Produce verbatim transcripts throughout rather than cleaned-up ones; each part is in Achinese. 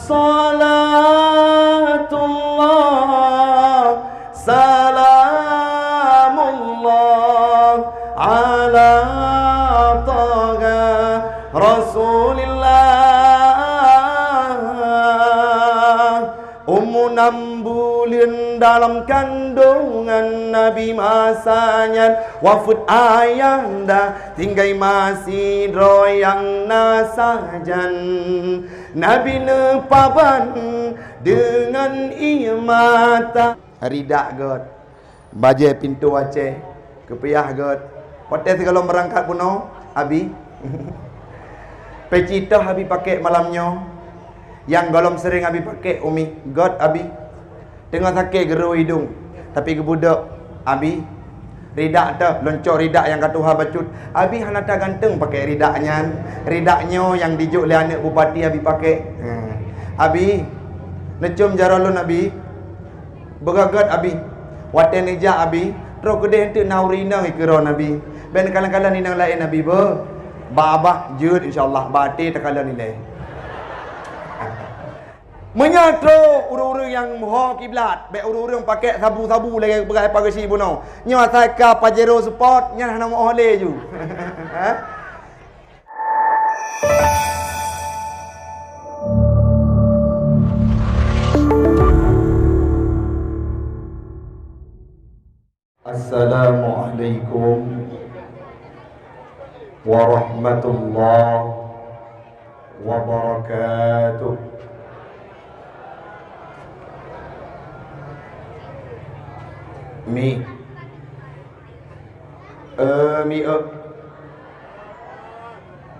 Salatullah, salamullah ala Taha Rasulillah. Umu nam buleuen dalam kandongan Nabi masa nyan, wafeuet ayahanda tinggai masidroe nyang na sajan. Nabi neupaban deungon ié mata. Ridak gét. Bajée pintoe Aceh, keupiah gét. Watée sigohlom beurangkat bunoe, Abi. Peci toh Abi pakék malam nyoe. Nyang gohlom seuréng Abi pakék, Umi. Gét, Abi. Teungoh sakét geurô idong, tapi geubeudôk, Abi. Ridak toh, lôn cok ridak nyang ka tuha bacut. Abi hana that ganteng pakék ridak nyan. Ridak nyoe nyang dijok lé aneuëk bupati Abi pakék. Hmm. Abi, neucom jaroe lôn, Abi. Beugét-gét Abi. Watée neujak Abi, troh keudeh eunteuk na ureuëng inong ikeue droe Abi. Bék neukalon-kalon inong laén Abi beuh. Bak babah jeuet, insya Allah, bak até takalon ilée. Meunyoe troh ureuëng-ureuëng nyang meuho kiblat, bék ureuëng-ureuëng pakék sabu-sabu lagée peugah Pak Geuchik bunoe. Nyoe asai ka Pajero Sport, nyan hana meuoh lé ju. Ha? Assalamualaikum warahmatullahi wabarakatuh. Mi. Eh, mi, eh.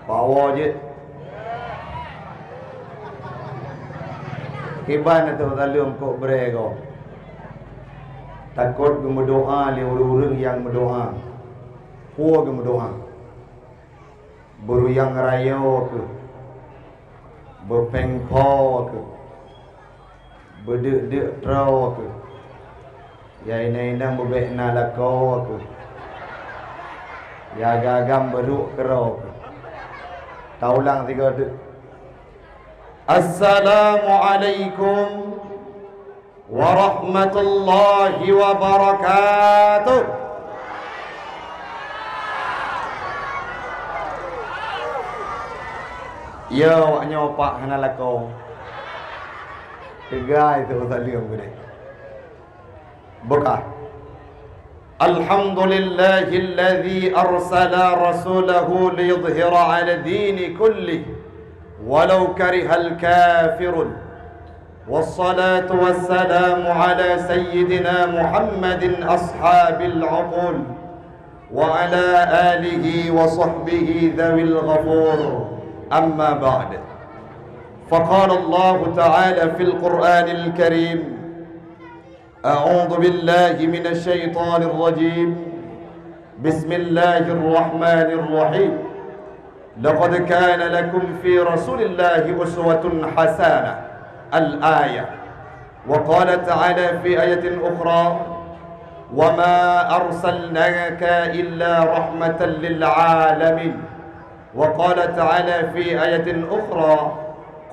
Power jeuet. Kiban ateueh saleuem kok bré gob. Takot geumeudoá lé ureuëng-ureuëng nyang meudoá. Peue geumeudoá? Beuruyang rayoe kheueh, beupéng pho kheueh, beudeuk-deuk troe kheueh, ya inong-inong beubék na lakoe kheueh, ya agam-agam beuruk keudroe kheueh. Taulang sigoe teuk. Assalamualaikum warahmatullahi wabarakatuh. Ya, awak nyoe Pak hana lakoe. Teuga itu saleuem keudeh. Bukah. Alhamdulillahilladzi arsala rasulahu liyudhhira 'ala dini kullih walau karihal kafirun. Wassalatu wassalamu ala sayyidina Muhammadin ashabil uqul, wa ala alihi wa sahbihi dzawil ghufur. Amma ba'd. Faqala Allahu ta'ala fil Qur'anil Karim, a'udzu billahi minasy syaithanir rajim. Bismillahirrahmanirrahim. Laqad kana lakum fi Rasulillahi uswatun hasanah. Al-ayah. Wa qala ta'ala fi ayatin ukhra, "Wa ma arsalnaka illa rahmatan lil alamin." Wa qala ta'ala fi ayatin ukhra,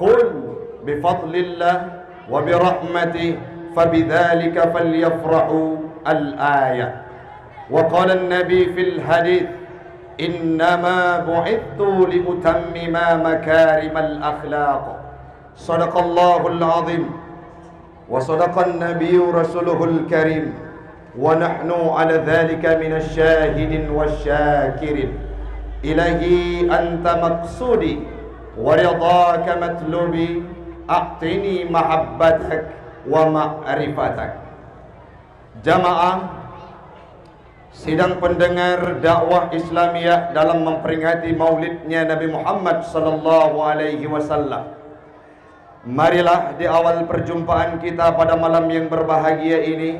"Qul bi fadlillah wa bi rahmatih fabidzalika falyafrahu." Al-ayah. Wa qala an-nabi fil hadits, "Innama bu'itstu li utammima makarimal akhlaq." Sadaqallahul azim. Wa sadaqan nabiyyu rasuluhul karim. Wa nahnu ala dzalika minasy syahidin wasy syakirin. Ilahi anta maqsudi wa ridhaka matlubi, a'tini mahabbatak wa ma'rifatak. Jamaah sidang pendengar dakwah Islamiyah dalam memperingati maulidnya Nabi Muhammad sallallahu alaihi wasallam. Marilah di awal perjumpaan kita pada malam yang berbahagia ini,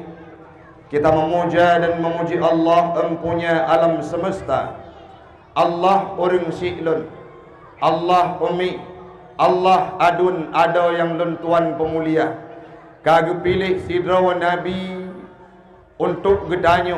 kita memuja dan memuji Allah, Empunya alam semesta. Allah ureuëng syiek lôn, Allah umi, Allah aduen adoe nyang lôn tuan peumulia, ka geupiléh sidroe nabi Untuk geutanyoe,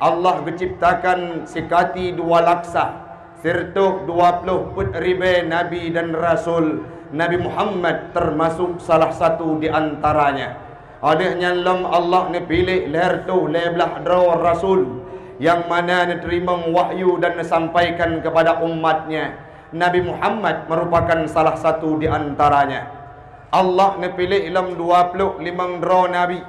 Allah geuciptakan sikati dua laksa, sireutoh dua ploh peuet ribée nabi dan rasul, Nabi Muhammad termasuk salah satu di antaranya. Óh lheueh nyan lom Allah neupiléh lhèe reutôh lhèe blaih droe rasul nyang mana neuteurimong wahyu dan neusampaikan kepada umatnya. Nabi Muhammad merupakan salah satu di antaranya. Allah neupiléh lom dua ploh limong droe nabi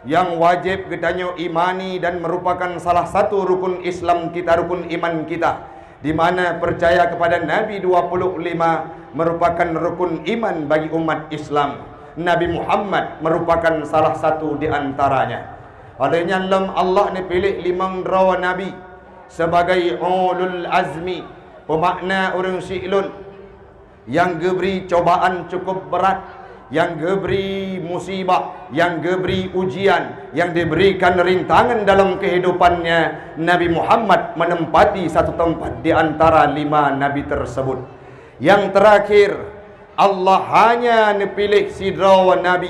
nyang wajéb geutanyoe imani dan merupakan salah satu rukun Islam kita, rukun iman kita, di mana percaya kepada nabi dua puluh lima merupakan rukun iman bagi umat Islam. Nabi Muhammad merupakan salah satu di antaranya. Óh lheueh nyan lom Allah neupiléh limong droe nabi sebagai ulul azmi, peumakna ureuëng siklon nyang geubri cobaan cukup brat, nyang geubri musibah, nyang geubri ujian, nyang diberikan rintangan dalam kehidupannya, Nabi Muhammad menempati satu tempat di antara lima nabi tersebut. Yang terakhir, Allah hanya neupiléh sidroe nabi.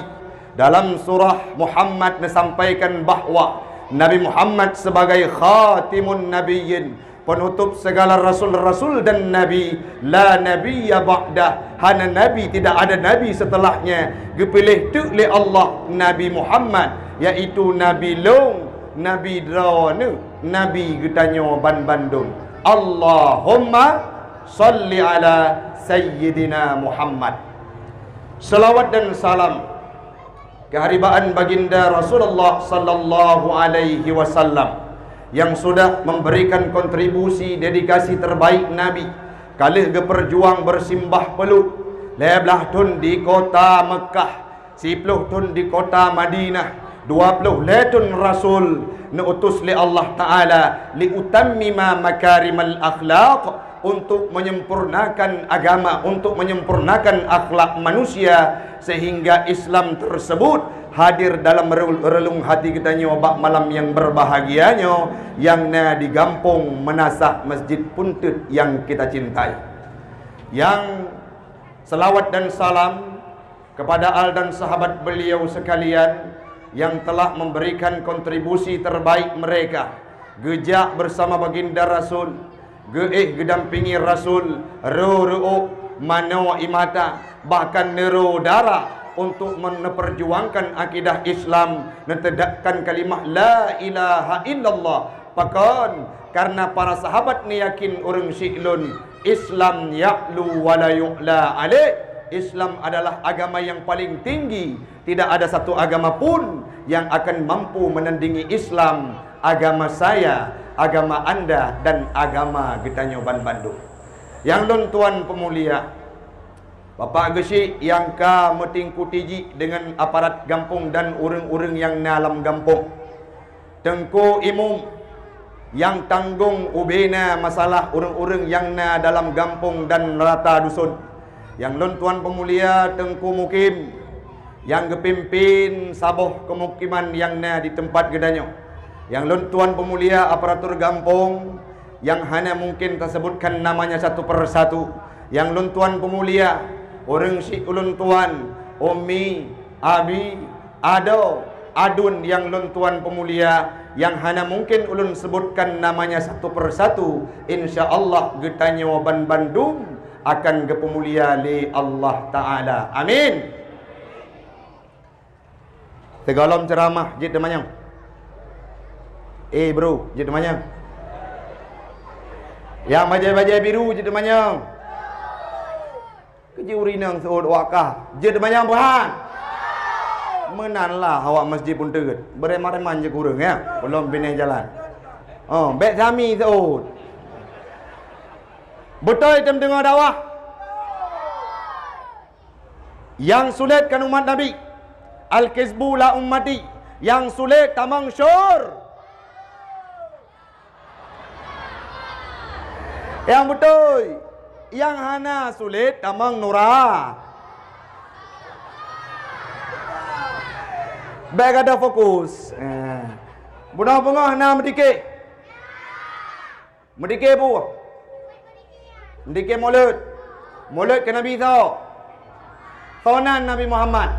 Dalam surah Muhammad neusampaikan bahwa Nabi Muhammad sebagai khatimun nabiyyin, penutup segala rasul-rasul dan nabi, la nabiyya ba'dah, hana nabi, tidak ada nabi setelahnya, geupiléh teuk lé Allah Nabi Muhammad, yaitu nabi lôn, nabi droeneuh, nabi geutanyoe banbandum. Allahumma shalli ala sayyidina Muhammad. Selawat dan salam keharibaan baginda Rasulullah sallallahu alaihi wasallam yang sudah memberikan kontribusi dedikasi terbaik Nabi, ka lheueh geupeurjuang beusimbah peuluk lhèe blaih thon di kota Mekkah, siploh thon di kota Madinah, dua ploh lhèe thon rasul neuutus lé Allah Taala li utammima makarimal akhlaq, untuk menyempurnakan agama, untuk menyempurnakan akhlak manusia, sehingga Islam tersebut hadir dalam reu-, reulung hati geutanyoe bak malam nyang berbahagia nyoe, nyang na di gampông Meunasah Masjid Punteuet yang kita cintai. Yang selawat dan salam kepada al dan sahabat beliau sekalian yang telah memberikan kontribusi terbaik mereka, geujak bersama baginda Rasul, geuéh geudampingi Rasul, ro reuôk, manoe ie mata, bahkan neuro darah untuk men-, neupeurjuangkan akidah Islam, neutegakkan kalimah la ilaha illallah. Pakon? Karena para sahabat neuyakin ureuëng siklon, Islam ya'lu wa la yu'la alaih. Islam adalah agama yang paling tinggi. Tidak ada satu agama pun yang akan mampu menandingi Islam, agama saya, agama anda, dan agama geutanyoe banbandum. Nyang lôn tuan peumulia, Bapak Geuchik nyang ka meutingku tijik deungon aparat gampông dan ureuëng-ureuëng nyang na lam gampông. Teungku Imum nyang tanggong ubena masalah ureuëng-ureuëng nyang na dalam gampông dan rata duson. Nyang lôn tuan peumulia Teungku Mukim nyang geupimpin saboh keumukiman nyang na di teumpat geutanyoe. Nyang lôn tuan peumulia aparatur gampông nyang hana mungken tasebutkan namanya satu per satu. Nyang lôn tuan peumulia, ureuëng syiek ulôn tuan, umi, abi, adoe, aduen nyang lôn tuan peumulia, nyang hana mungken ulôn sebutkan namanya satu per satu, insya Allah geutanyoe banbandum akan geupeumulia lé Allah Taala. Amin. Sigohlom ceuramah jeuet teumanyong. Eh, bro, jeuet teumanyong. Nyang bajée-bajée biru jeuet teumanyong. Keuji ureuëng inong seuôt wakah jeuet teumanyong buhan. Meunan lah awak masjid pun teuet. Beureuman-reuman jeuet keu ureuëng, ya. Ulôn binéh jalan. Oh, bék sami seuôt. Beutôi tém deungoe dakwah. Nyang sulet kan umat Nabi. Al-kizbu la ummati. Nyang sulet tamong syur. Nyang beutôi. Nyang hana sulet tamong nura. Bék gata fokus. Eh. Bunoe beungoh na meudike. Meudike peue? Meudike mulod. Mulod keu Nabi soe? Soe nan Nabi Muhammad?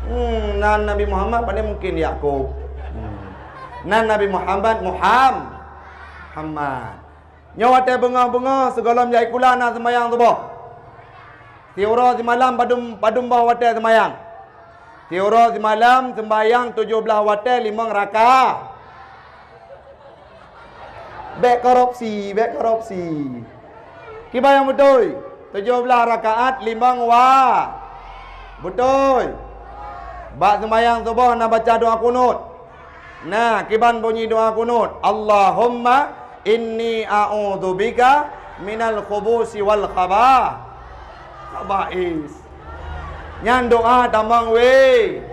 Hmm, nan Nabi Muhammad paling mungken Yakub. Hmm. Nan Nabi Muhammad, Muham-, Muhammad. Nyoe watée beungoh-beungoh sigohlom jak sikula na seumayang suboh. Siuroe simalam padum, padum boh watée seumayang? Siuroe simalam sembahyang tujoh blaih watée limong raka. Bék korupsi, bék korupsi. Kiban nyang beutôi? Tujoh blaih rakaat limong wa. Beutôi. Bak seumayang suboh na baca doa kunut. Nah, kiban bunyi doa kunut, "Allahumma inni a'udzubika minal khubusi wal khabah." Khaba'is. Nyan doa tamong weh.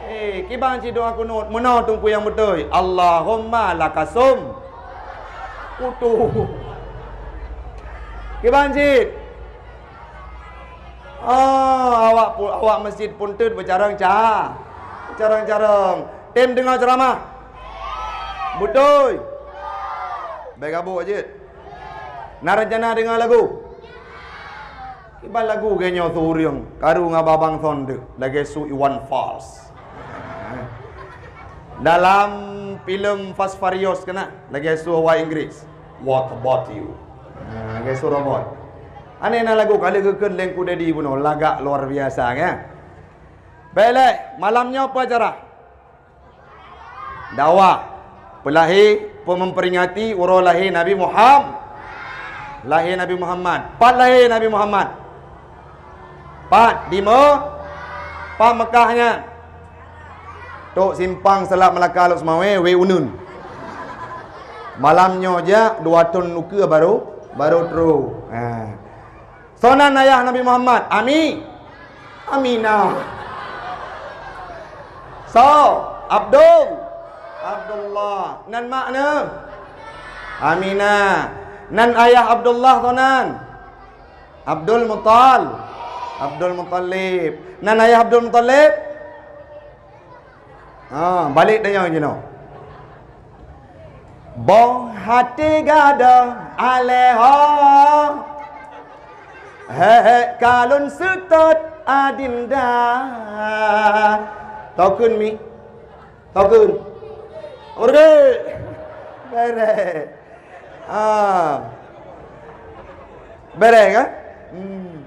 Eh, kiban cit doa kunut, meunoe teungku nyang beutôi, "Allahumma lakasum." Kutu. Kiban cit. Ah, awak pu-, awak meuseujid pun teut beucarông ca-, beucarông-carông. Tem deungoe ceuramah? Beutôi. Bék gabuk jeuet. Na rencana deungoe lagu? Kiban lagu geuh nyoe su ureuëng karu ngon babang son deuh lagée su Iwan Fals. Dalam filem Fast Furious keunan lagée su awak Inggris. What about you? Ha, lagée su robot. Aneh na lagu kali geukheun lengku dedi bunoe lagak luar biasa kan? Baiklah, malam nyoe peue acara? Dakwah. Peulahé, peumeuperingati uroe lahé Nabi Muham-, lahé Nabi Muhammad. Pat lahé Nabi Muhammad? Pat di Me-, pat Mekah nyan? Tok simpang Seulak Melaka Lhokseumawe, wée uneun. Malam nyoe jak dua thon lukeue baru, baru trok. Ha. Soe nan ayah Nabi Muhammad? Ami. Aminah. Soe? Abdul. Abdullah. Nan mak neuh? Aminah. Nan ayah Abdullah soe nan? Abdul Muttal-, Abdul Muttalib. Nan ayah Abdul Muttalib? Ha, balek tanyong jinoe. Boh até gadôh alèh ho. Hék-hék ka lôn seutôt adinda. Tokheun mi. Tokheun. Ureueng. Bereh. Ah. Bereh kan? Hmm.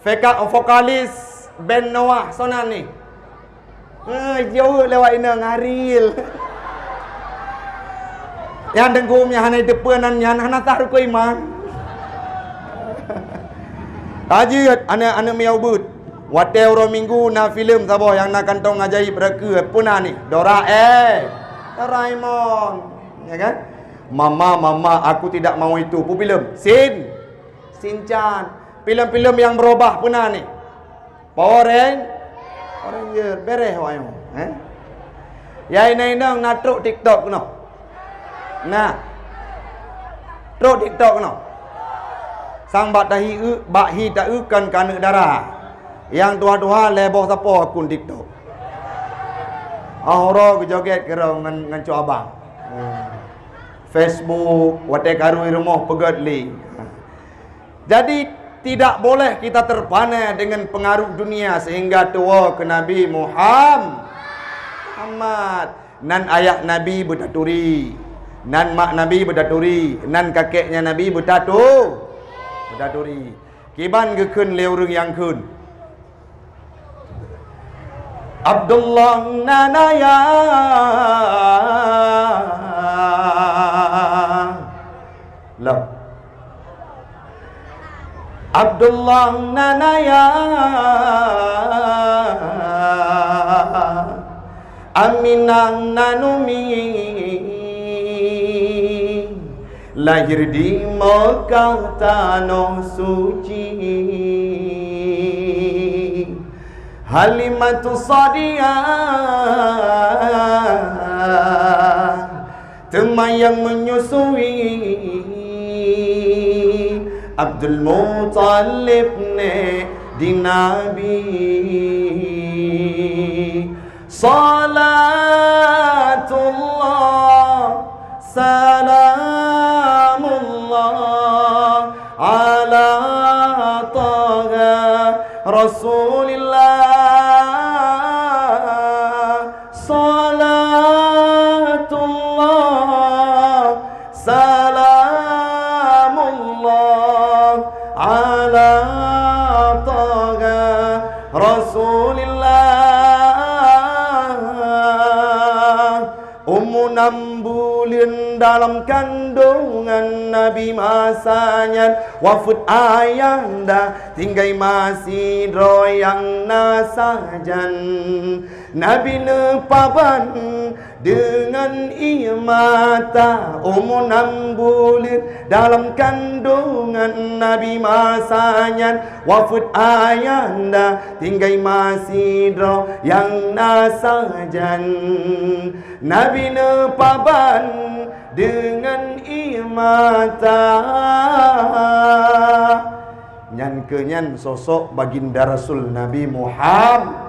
Veka-, vokalis band Noah soe nan ni? Eh, jaweueb lewat inong Ariel. Nyang deunggom nyang hana jiteupeue nan nyan hana sah rukon iman. Ka jeuet aneuk-aneuk miyueb beuet. Watée uroe Minggu na filem saboh nyang na kantong ajaéb reukeu peue nan ni? Dora, eh, Doraemon, ya kan? Mama, mama, aku tidak mau itu. Peue filem? Sin. Shinchan. Filem-filem nyang beurubah peue nan ni? Power Ran-, Power Ranger. Bereh awak nyoe, eh? Ya inong-inong na trok TikTok keunoe. Nah. Trok TikTok keunoe. Sang bak tahi eu-, bak hi ta-eu kon keu aneuk dara. Nyang tuha-tuha lhée boh sapo akun TikTok. Ahoro geujoget keudroe ngon, ngon cok abang. Hmm. Facebook, watée karu i rumoh peugét lé. Jadi, tidak boleh kita terpana dengan pengaruh dunia sehingga tuwoe keu Nabi Muham-, Muhammad. Nan ayah Nabi beutaturi, nan mak Nabi beutaturi, nan kakeknya Nabi beutatu-, beutaturi. Kiban geukheun lé ureueng nyang kheun. Abdullah nan ayah. Loh. Abdullah nan ayah. Aminah nan umi. Lahir di Mekah tanoh suci. Halimatus Sa'diyah teuma nyang menyusui. Abdul Muttalib nèk di Nabi. Salatullah, salamullah, ala Taha Rasulillah. Salatullah, salamullah, ala Rasulillah, umu nam buleuen dalam kandungan Nabi masa nyan, wafeuet ayanda tinggai masidroe nyang na sajan. Nabi neupaban deungon ié mata, umu nam buleuen dalam kandungan Nabi masa nyan, wafeuet ayanda tinggai masidroe nyang na sajan. Nabi neupaban deungon ié mata. Nyan keuh nyan sosok baginda Rasul Nabi Muhammad.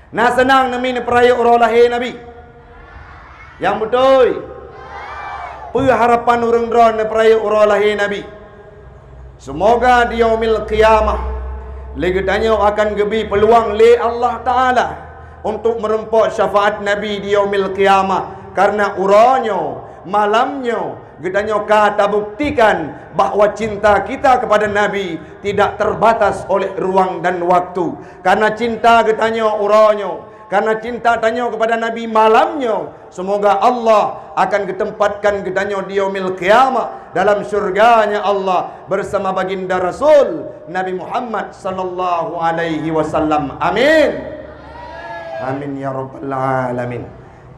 Na seunang neumi neupeurayeuk uroe lahé Nabi? Nyang beutôi. Peue harapan ureuëng droe neupeurayeuk uroe lahé Nabi? Seumoga di yaumil qiyamah lé geutanyoe akan geubri peuluang lé Allah Taala untuk meurumpok syafaat Nabi di yaumil qiyamah, kareuna uroe nyoe, malam nyoe, geutanyoe ka tabuktikan bahwa cinta kita kepada Nabi tidak terbatas oleh ruang dan waktu. Karena cinta geutanyoe uroe nyoe, karena cinta tanyoe kepada Nabi malam nyoe, semoga Allah akan geutempatkan geutanyoe di yaumil qiyamah dalam syurga-Nya Allah bersama baginda Rasul Nabi Muhammad sallallahu alaihi wasallam. Amin. Amin ya rabbal alamin.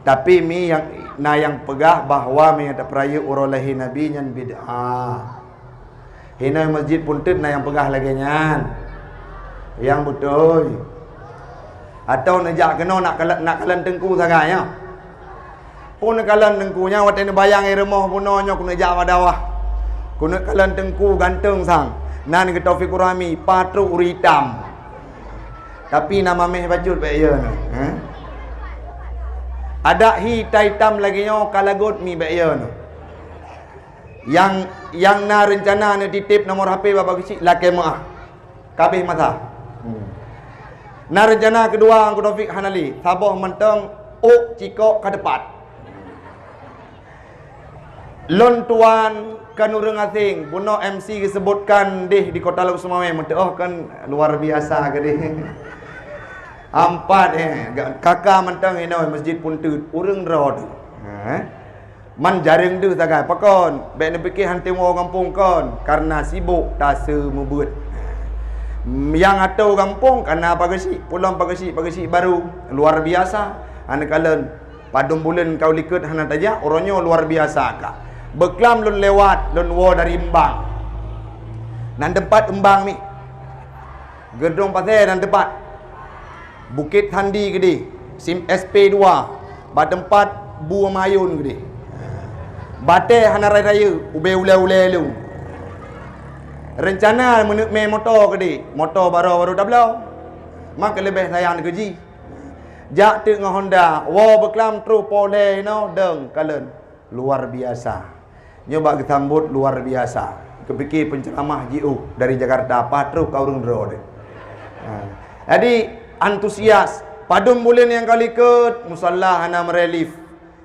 Tapi mi nyang na nyang peugah bahwa mi nyang tapeurayeuk uroe lahé Nabi nyan bid'ah. Hinoe masjid Punteuet na nyang peugah lagée nyan. Nyang beutôi. Atawa neujak keunoe nak kala-, nak kalon teungku sagai nyoe. Peue neukalon teungku nyan watée neubayang i rumoh bunoe nyoe keuneuk jak bak dakwah. Keuneuk kalon teungku ganteng sang. Nan keu Taufikur Rahmi, patrok ureuëng itam. Tapi na mameh bacut bék yo nyoe, eh? Adak hi ta itam lagée nyoe ka lagot mi bék yo nyoe. Nyang, nyang na reuncana neutitip nomor H P bak Pak Geuchik lakée meuah. Kabeh masa. Hmm. Na reuncana keudua Teungku Taufik hana lé, saboh mantong ôk cikok ka teupat. Lôn tuan kon ureuëng aséng, bunoe M C geuseubutkan deh di Kota Lhokseumawe, meuteuoh kon luar biasa keudeh. Ampat, eh, ka-, kaka mantong inoe Masjid Punteuet, ureuëng droe teuh. Ha, eh? Man jareueng deuh sagai, pakon? Bék neupike han teuwoe gampông kon, kareuna sibok taseumubuet. Nyang atô gampông kana Pak Geuchik, pulang Pak Geuchik, Pak Geuchik baru, luar biasa. Hana kalon, padum buleuen ka u likot hana tajak, uroe nyoe luar biasa ka. Beuklam lôn lewat, lôn woe dari Embang. Nan teumpat Embang ni. Geudong Pasé nan teumpat. Bukét Sandi keudeh, sim S P dua, bak teumpat bu mayôn keudeh. Batée hana rayeuk-rayeuk, ubé ulée-ulée lôn. Reuncana meuneuk mé moto keudeh, moto baroe baru tabloe. Maka leubeh sayang keu jih. Jak teuk ngon Honda, woe beuklam troh po lhée inoe dong kalon. Luar biasa. Nyoe bak geusambot luar biasa. Keupike penceramah jiôh dari Jakarta, patrok ka ureuëng droe deh. Ha. Jadi, antusias. Padum buleuen nyang ka likot, musalla hana meurelief.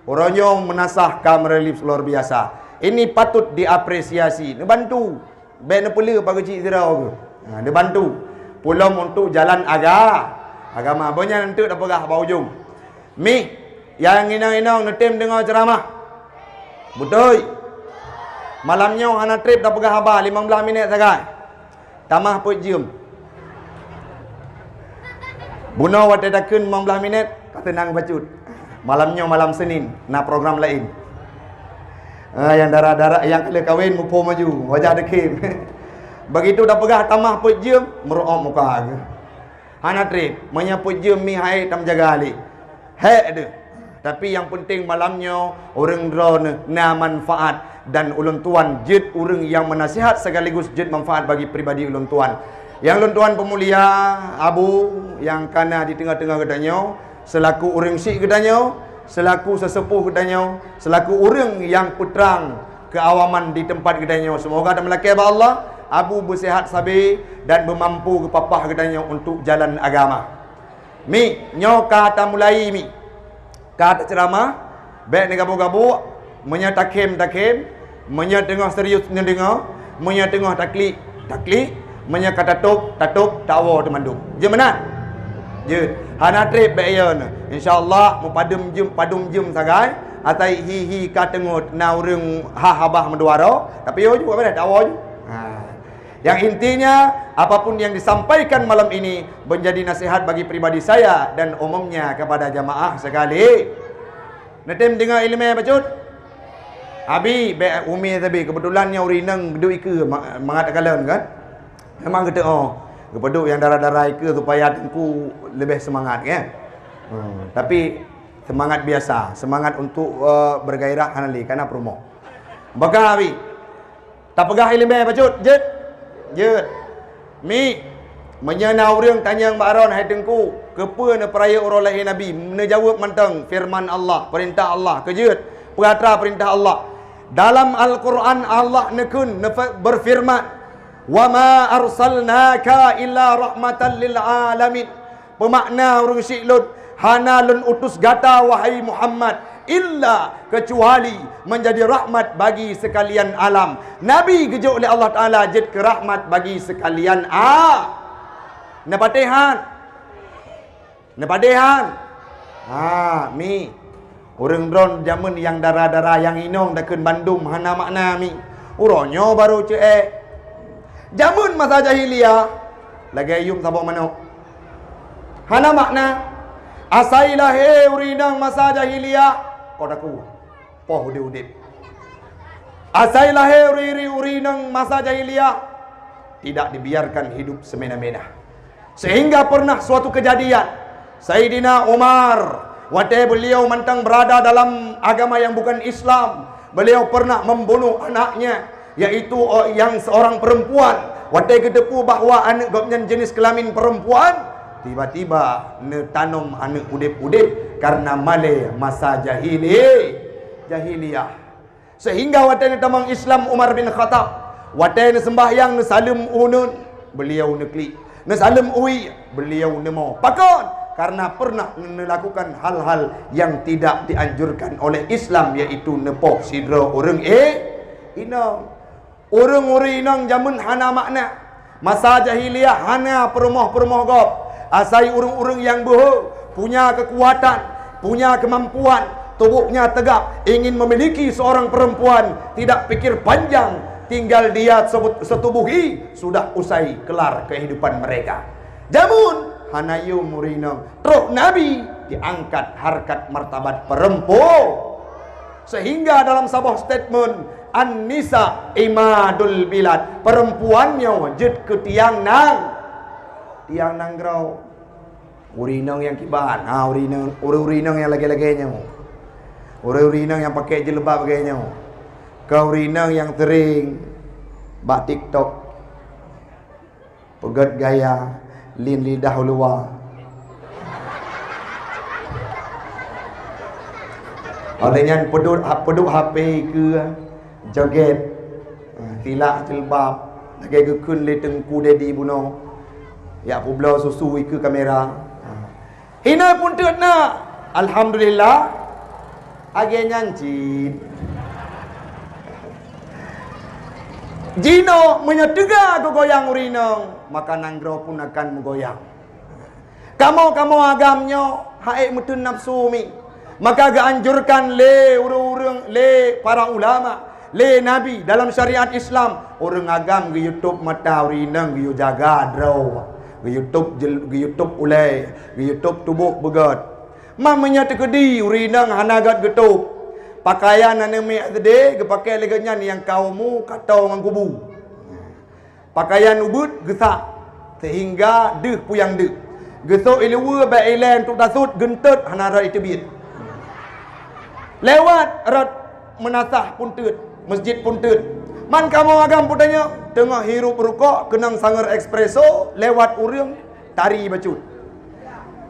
Uroe nyoe meunasah ka meurelief luar biasa. Ini patut diapresiasi. Neubantu. Bék neupeuleueh Pak Geuchik sidroe geuh. Ha, neubantu. Pulom untuk jalan aga-, agama. Beunyan enteuk tapeugah bak ujong. Mih, nyang inong-inong neutem deungoe ceuramah. Beutôi. Malam nyoe hana treb tapeugah haba, limong blaih minét sagai. Tamah peuet jeuem. Bunoe watée takheun limong blaih minét, ka teunang bacut. Malam nyoe malam Senin, na program laén. Ah, nyang dara-dara, nyang ka lheueh kawen muphom maju, wajah deukem. Begitu tapeugah tamah peuet jeuem, meuruok muka geuh. Hana treb, meunyoe peuet jeuem mi hai tam jaga lé. Hék deuh. Tapi nyang penting malam nyoe, ureuëng droeneuh na manfaat dan ulôn tuan jeuet ureuëng nyang meunasihat sekaligus jeuet manfaat bagi pribadi ulôn tuan. Nyang lôn tuan peumulia, Abu nyang kana di teungoh-teungoh geutanyoe, selaku ureuëng syik geutanyoe, selaku seuseupôh geutanyoe, selaku ureuëng nyang peutrang keuawaman di teumpat geutanyoe. Seumoga tameulakée bak Allah, Abu beusehat sabe dan beumampu geupapah geutanyoe untuk jalan agama. Mi, nyoe ka tamulai mi. Ka taceuramah, bék neugabuk-gabuk, meunyoe takhem, takhem, meunyoe teungoh serius neudeungoe, meunyoe teungoh taklik, taklik, Meunyoe ka tatôb, tatôb, tawoe teumandum. Jeuet meunan? Jeuet. Hana treb bèk yo neuh. Insya Allah, meupadum jeuem, padum jeuem sagai, asai hi-hi ka teungeut na ureueng ha habah meuduaro, tapi yo ju, apa dah, tawoe ju. Ha. Yang intinya, apapun yang disampaikan malam ini menjadi nasihat bagi pribadi saya dan umumnya kepada jamaah sekali. Neutem deungoe ileumèe bacut? Abi, bèk umi sabe. Keubeutulan nyoe ureueng inong duek ikeue ma-, mangat takalon kan? Memang geuteu'oh. Geupeuduek nyang dara-dara ikeue supaya teungku leubeh seumangat, kan? Hmm, tapi seumangat biasa, seumangat untuk, eh, bergairah hana lé, kana peurumoh. Baka Abi. Tapeugah ileumèe bacut, jeuet? Jeuet. Mi, meunyoe na ureueng tanyong bak droen, "Hai Teungku, keupeue neupeurayeuk uroe lahé Nabi?" Neujaweueb mantong, "Feureuman Allah, peurintah Allah." Keu jeuet, peue atra peurintah Allah? Dalam Al-Quran Allah neukheun, neufe-, beufeureuman, "Wa ma arsalnaka illa rahmatan lil alamin." Peumakna ureueng syik lôn, "Hana lôn utus gata, wahai Muhammad, illa, keucuali, menjadi rahmat bagi sekalian alam." Nabi geujok lé Allah Taala jeuet keu rahmat bagi sekalian a-, neupatéh han? Neupatéh han? Ha, mi. Ureueng droen jameun nyang dara-dara nyang inong takheun bandum hana makna, mi. Uroe nyoe barô ceu'ék. Jameun masa jahiliyah, lagèe yuem saboh manok. Hana makna. Asai lahé ureueng inong masa jahiliyah, ko takue, poh udép-udép. Asai lahé ureueng, ureueng inong masa jahiliyah, tidak dibiarkan hidup semena-mena. Sehingga pernah suatu kejadian, Saidina Umar, watèe beliau mantong berada dalam agama yang bukan Islam, beliau pernah membunuh anaknya, yaitu, eh, yang seorang perempuan. Watèe geuteupeue bahwa aneuk gobnyan jenis kelamin perempuan, tiba-tiba neutanom aneuk udép-udép karena malèe masa jahili-, jahiliyah. Sehingga watèe neutamong Islam Umar bin Khattab, watèe neuseumbahyang neusaleuem uneuen, beliau neuklik. Neusaleuem wie, beliau neumo. Pakon? Karena pernah neulakukan hal-hal yang tidak dianjurkan oleh Islam, yaitu neupoh sidroe ureueng i-, inong. Ureueng-ureueng inong jameun hana makna. Masa jahiliyah hana peurumoh-peurumoh gob. Asai ureueng-ureueng nyang beuhe, punya kekuatan, punya kemampuan, tubuhnya tegap, ingin memiliki seorang perempuan, tidak pikir panjang, tinggal dia sebut-, setubuhi, sudah usai kelar kehidupan mereka. Jameun hana yum ureueng inong, trok Nabi diangkat harkat martabat perempu-, Sehingga dalam saboh statement, "An-nisa imadul bilad", perempuan nyoe jeuet keu tiang nang-, tiang nanggroe. Ureueng inong nyang kiban, ha, ureueng inong, ureueng-ureueng inong nyang lagèe-lagèe nyoe. Ureueng-ureueng inong nyang pakai jilbab lagèe nyoe. Keu ureueng inong nyang sering bak TikTok. Peugöt gaya, lin lidah u luwa. Óh lheueh nyan peuduek, peuduek H P keue, joget, silak jilbab, lagèe geukheun lé Teungku Dedi bunoe, jak peubloe susu ikeue kamera. Hinoe peunteuet na. Alhamdulillah. Lagèe nyan cit. Jinoe meunyoe teuga geugoyang ureueng inong, maka nanggroe pun akan meugoyang. Kamoe-kamoe agam nyoe han ék meuteun nafsu mi. Maka geuanjurkan lé ureueng-ureueng, lé para ulama, lé Nabi dalam syariat Islam, ureueng agam geu-YouTube mata ureueng inong geuyue jaga droe, geu-YouTube jil-, geu-YouTube ulèe, geu-YouTube tuboh beugöt. Man meunyoe teukeudi ureueng inong hana göt geutôb, pakaian aneuk miet SD geupakè lagèe nyan nyang ka umu ka toe ngon kubu. Pakaian ubeuet geusak, seuhingga deuh puyang deuh. Geusok iluweue bak ilèe untuk tasut, geuntot hana rot iteubiet. Lewat rot meunasah peunteuet, masjid peunteuet. Man kamoe agam peutanyong, teungoh hirup rukok keunong sanger espresso, lewat ureueng tari bacut.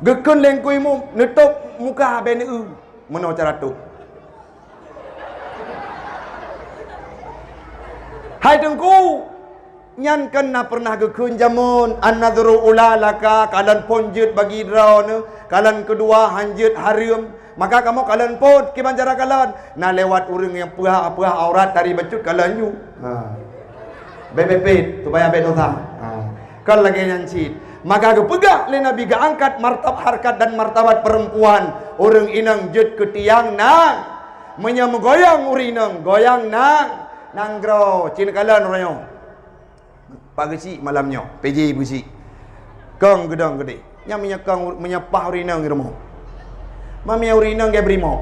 Geukheun lé Teungku Imum, neutôb muka bèe neueu, meunoe cara tôb. Hai Teungku, nyan kan na pernah geukheun jameun, "An-nadhru ula laka," kalon phôn jeuet bagi droeneuh, kalon keudua han jeuet hareuem. Maka kamoe kalon phôn, kiban cara kalon? Na lewat ureueng nyang peuhah-peuhah aurat tari bacut kalon ju. Ha. Bèk pet-pet, supaya bèk dosa. Ha. Kon lagèe nyan cit. Maka geupeugah lé Nabi geuangkat martab-, harkat dan martabat perempuan. Ureueng inong jeuet keu tiang nang. Meunyoe meugoyang ureueng inong, goyang nang, nanggroe, cit neukalon uroe nyoe. Pak Geuchik malam nyoe, P J Geuchik. Kong geudong geudeh. Nyan meunyoe kong, meunyoe paih ureueng inong di rumoh. Mami ureueng inong gèt beurimok.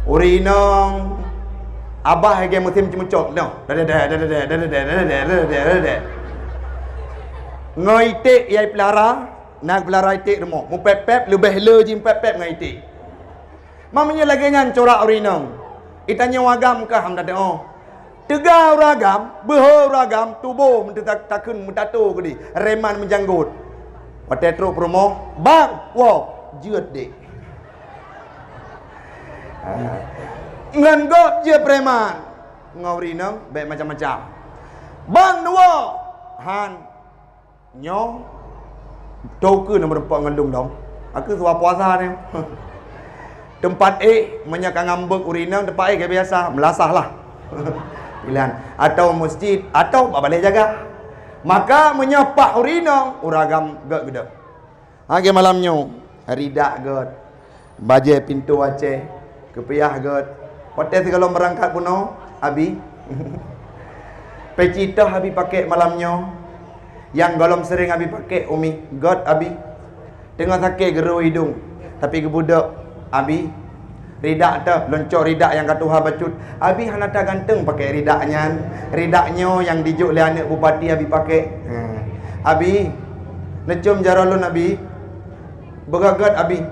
Ureueng inong abah gèt musém ceumeucok noh. Dadadeh, dadadeh, dadadeh, dadadeh, dadadeh, dadadeh. Ngon iték nyang ipeulara, na peulara iték rumoh. Meupép-pép, leubeh le jih meupép-pép ngon iték. Mami nyoe lagèe nyan corak ureueng inong. Itanyong agam kah ham teu'oh. Teuga ureueng agam, beuhe ureueng agam, tuboh meuteutak-, takheun meutato keudeh, reman meujanggot. Watèe trok peurumoh, "Bang, woe, jeuet dek." Ha. Ngon gob jeuet preman. Ngon ureueng inong, bèk macam-macam. "Bang, neuwoe." Han. Nyoe, toh keuh na meureumpok ngon lôn dong. Aku suah puasa ni. Teumpat éh, meunyoe ka ngambek ureueng inong, teumpat éh ka biasa, meulasah lah. Pilihan. Atau meuseujid, atau bak balèe jaga. Maka meunyoe paih ureueng inong, ureueng agam gèt geudong. Ha, lagèe malam nyoe, ridak gèt. Bajèe pintoe Aceh, keupiah gèt. Watèe sigohlom beurangkat bunoe, Abi. Peci toh Abi pakèk malam nyoe. Nyang gohlom seuréng Abi pakèk, Umi. Gèt, Abi. Teungoh sakét geurô idông, tapi geubeudôk, Abi. Ridak toh, lôn cok ridak nyang ka tuha bacut. Abi hana that ganteng pakèk ridak nyan. Ridak nyoe nyang dijok lé aneuk bupati Abi pakèk. Hmm. Abi, neucôm jaroe lôn, Abi. Beugèt-gèt, Abi.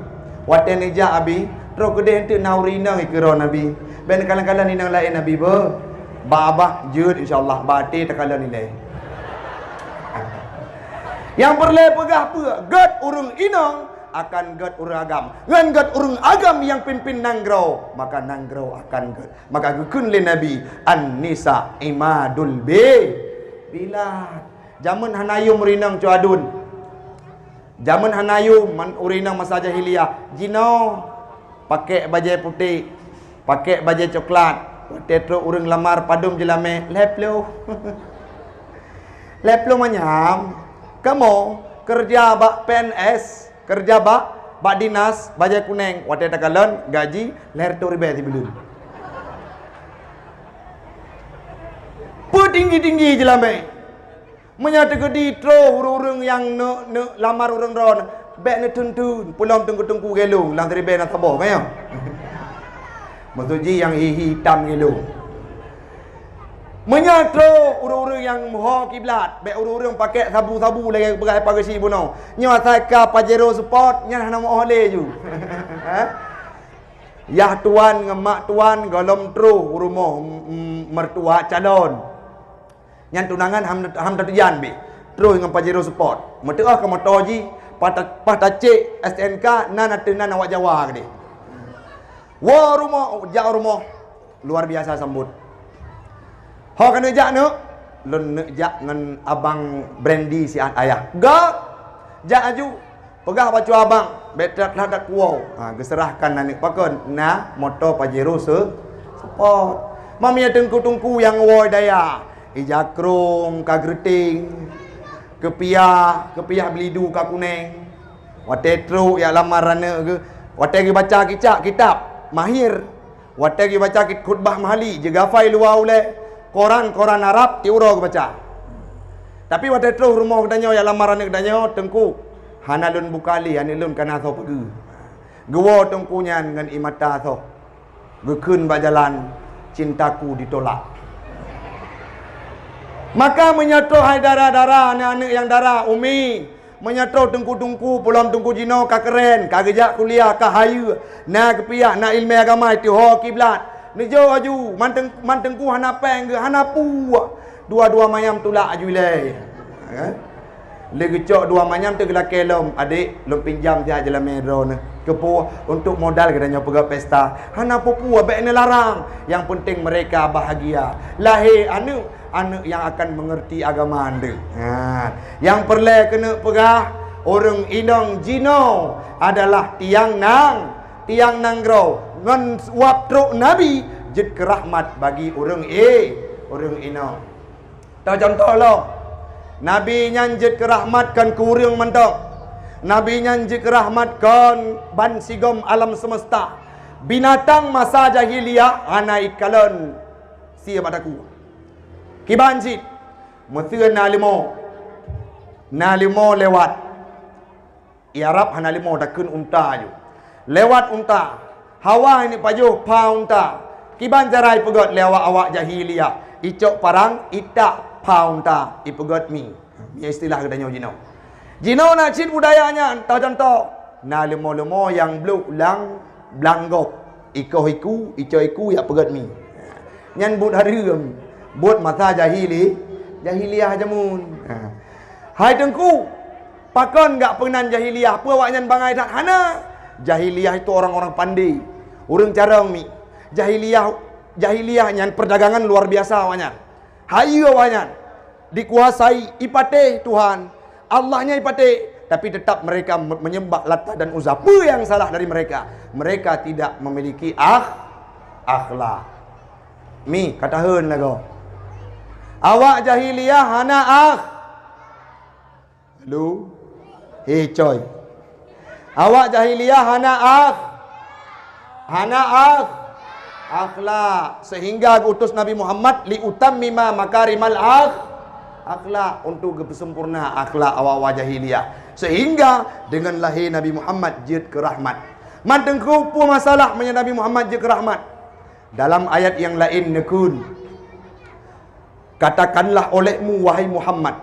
Watèe neujak, Abi, troh keudeh eunteuk na ureueng inong ikeue droen, Abi. Bèk neukalon-kalon inong laén, Abi, beuh. Bak abah jeuet, insya Allah. Bak até takalon ilèe. Nyang peureulèe peugah peue? Gèt ureueng inong akan gèt ureueng agam. Ngon gèt ureueng agam nyang pimpin nanggroe, maka nanggroe akan gèt. Maka geukheun lé Nabi, "An-nisa imadul bi-, bilad." Jameun hana yum ureueng inong cok aduen. Jameun hana yum man-, ureueng inong masa jahiliyah. Jinoe pakèk bajèe putéh, pakèk bajèe coklat. Watèe trok ureueng lamar padum jeulamèe, lhèe plôh. Lhèe plôh manyam. Kamoe keureuja bak P N S, keureuja bak, bak dinas, bajèe kunèng. Watèe takalon gaji, lhèe reutôh ribèe sibuleuen. Peutinggi-tinggi jeulamèe. Meunyoe teukeudi troh ureueng-ureueng nyang neuk, neuk lamar ureueng droen, bèk neutheun-theun, peulom teungku-teungku gèlong, lam siribèe na saboh, ka nyo? Maksud jih nyang hi-hi itam gèlong. Meunyoe troh ureueng-ureueng nyang meuho kiblat, bèk ureueng-ureueng pakèk sabu-sabu lagèe peugah Pak Geuchik bunoe. Nyoe asai ka Pajero Sport, nyan hana meu'oh lé ju. Ha? Yah tuan ngon mak tuan gohlom troh u rumoh, m-, m-, mertua calon. Nyan tunangan ham, ham tateujan beh. Troh ngon Pajero Sport. Meuteu'oh keu moto jih, paih ta-, paih tacek S T N K, nan ateueh nan awak Jawa keudeh. Woe rumoh, jak rumoh. Luar biasa sambot. "Ho keuneuk jak, Neuk?" "Lôn neuk jak ngon abang Brandy siat ayah." "Gèt, jak aju. Peugah bacut abang, bèk that-that kuwoe." Ha, geuseurahkan aneuk pakon, na moto Pajero se-, Sport. Mami teungku-teungku nyang woe daya, ija krông ka geureuteng, keupiah, keupiah beulidu ka kunèng. Watèe trok jak lamar aneuk geuh, watèe geubaca kicak kitab, mahir. Watèe geubaca kit-, khutbah Mahali, jighafai luwa ulèe, koran-koran Arab tiep uroe geubaca. Tapi watèe troh rumoh geutanyoe jak lamar aneuk geutanyoe, "Teungku, hana lôn buka lé, aneuk lôn ka na soe pageue." Geuwoe teungku nyan ngon ie mata soh. Geukheun bak jalan, "Cintaku ditolak." Maka meunyoe troh hai dara-dara, aneuk-aneuk nyang dara, umi, meunyoe troh teungku-teungku, peulom teungku jinoe ka keuren, ka geujak kuliah, ka hayeue, na keupiah, na ileumèe agama, teuho kiblat. Neujok aju, man teung-, man teungku hana pèng geuh, hana peue. Dua-dua manyam tulak aju ilèe. Ha? Lé geucok dua manyam teuh geulakèe lom, "Adék, lôn pinjam siat jeulamèe droeneuh." "Keupeue?" "Untuk modal geutanyoe peugöt pesta." "Hana peue-peue, bèk neularang. Yang penting mereka bahagia." Lahé aneuk, aneuk nyang akan meungeurti agama andeuh. Ha, nyang peureulèe keuneuk peugah, ureueng inong jinoe adalah tiang nang, tiang nanggroe. Ngon sabab trok Nabi jeuet keu rahmat bagi ureueng i-, ureueng inong. Teucontoh lom, Nabi nyan jeuet keu rahmat kon keu ureuëng mantong. Nabi nyan jeuet keu rahmat kon bansigom alam seumeusta. Binatang masa jahiliyah hana ikalon sie bak takue. Kiban cit, meuseu na leumo, na leumo lewat. Di Arab hana leumo takheun unta aju. Lewat unta, hawa ini pajoh pha unta. Kiban cara ipeugét lé awak-awak jahiliyah, icok parang itak pha unta ipeugét mi. Mi istilah geutanyoe jinoe. Jinoe na cit budaya nyan, teucontoh, na leumo-leumo nyang blok lam blang gob. Ikoh iku, icok iku jak peugét mi. Nyan buet hareuem, buet masa jahili, jahiliyah jameun. Ha. Hai Teungku, pakon gak peunan jahiliyah? Peue awaknyan bangai that? Hana. Jahiliyah itu orang-orang pandai. Ureuëng carông mi. Jahiliyah, jahiliyah nyan perdagangan luar biasa awaknyan. Hayeue awaknyan. Dikuasai, ipatéh Tuhan. Allahnya ipatéh, tapi tetap mereka me-, menyembah Lata dan Uzza. Peue nyang salah dari mereka? Mereka tidak memiliki akh-, akhlak. Mi, kataheun lagoe. Awak jahiliyah hana akh-, Lu? Hei, coy. Awak jahiliyah hana akh-, hana akh-, akhlak. Sehingga geuutus Nabi Muhammad li utammima makarimal akh-, akhlak, untuk geupeusempurna akhlak awak-awak jahiliyah. Sehingga dengan lahé Nabi Muhammad jeuet keu rahmat. Man Teungku, peue masalah meunyoe Nabi Muhammad jeuet keu rahmat? Dalam ayat nyang laén neukheun, "Katakanlah olehmu, wahai Muhammad,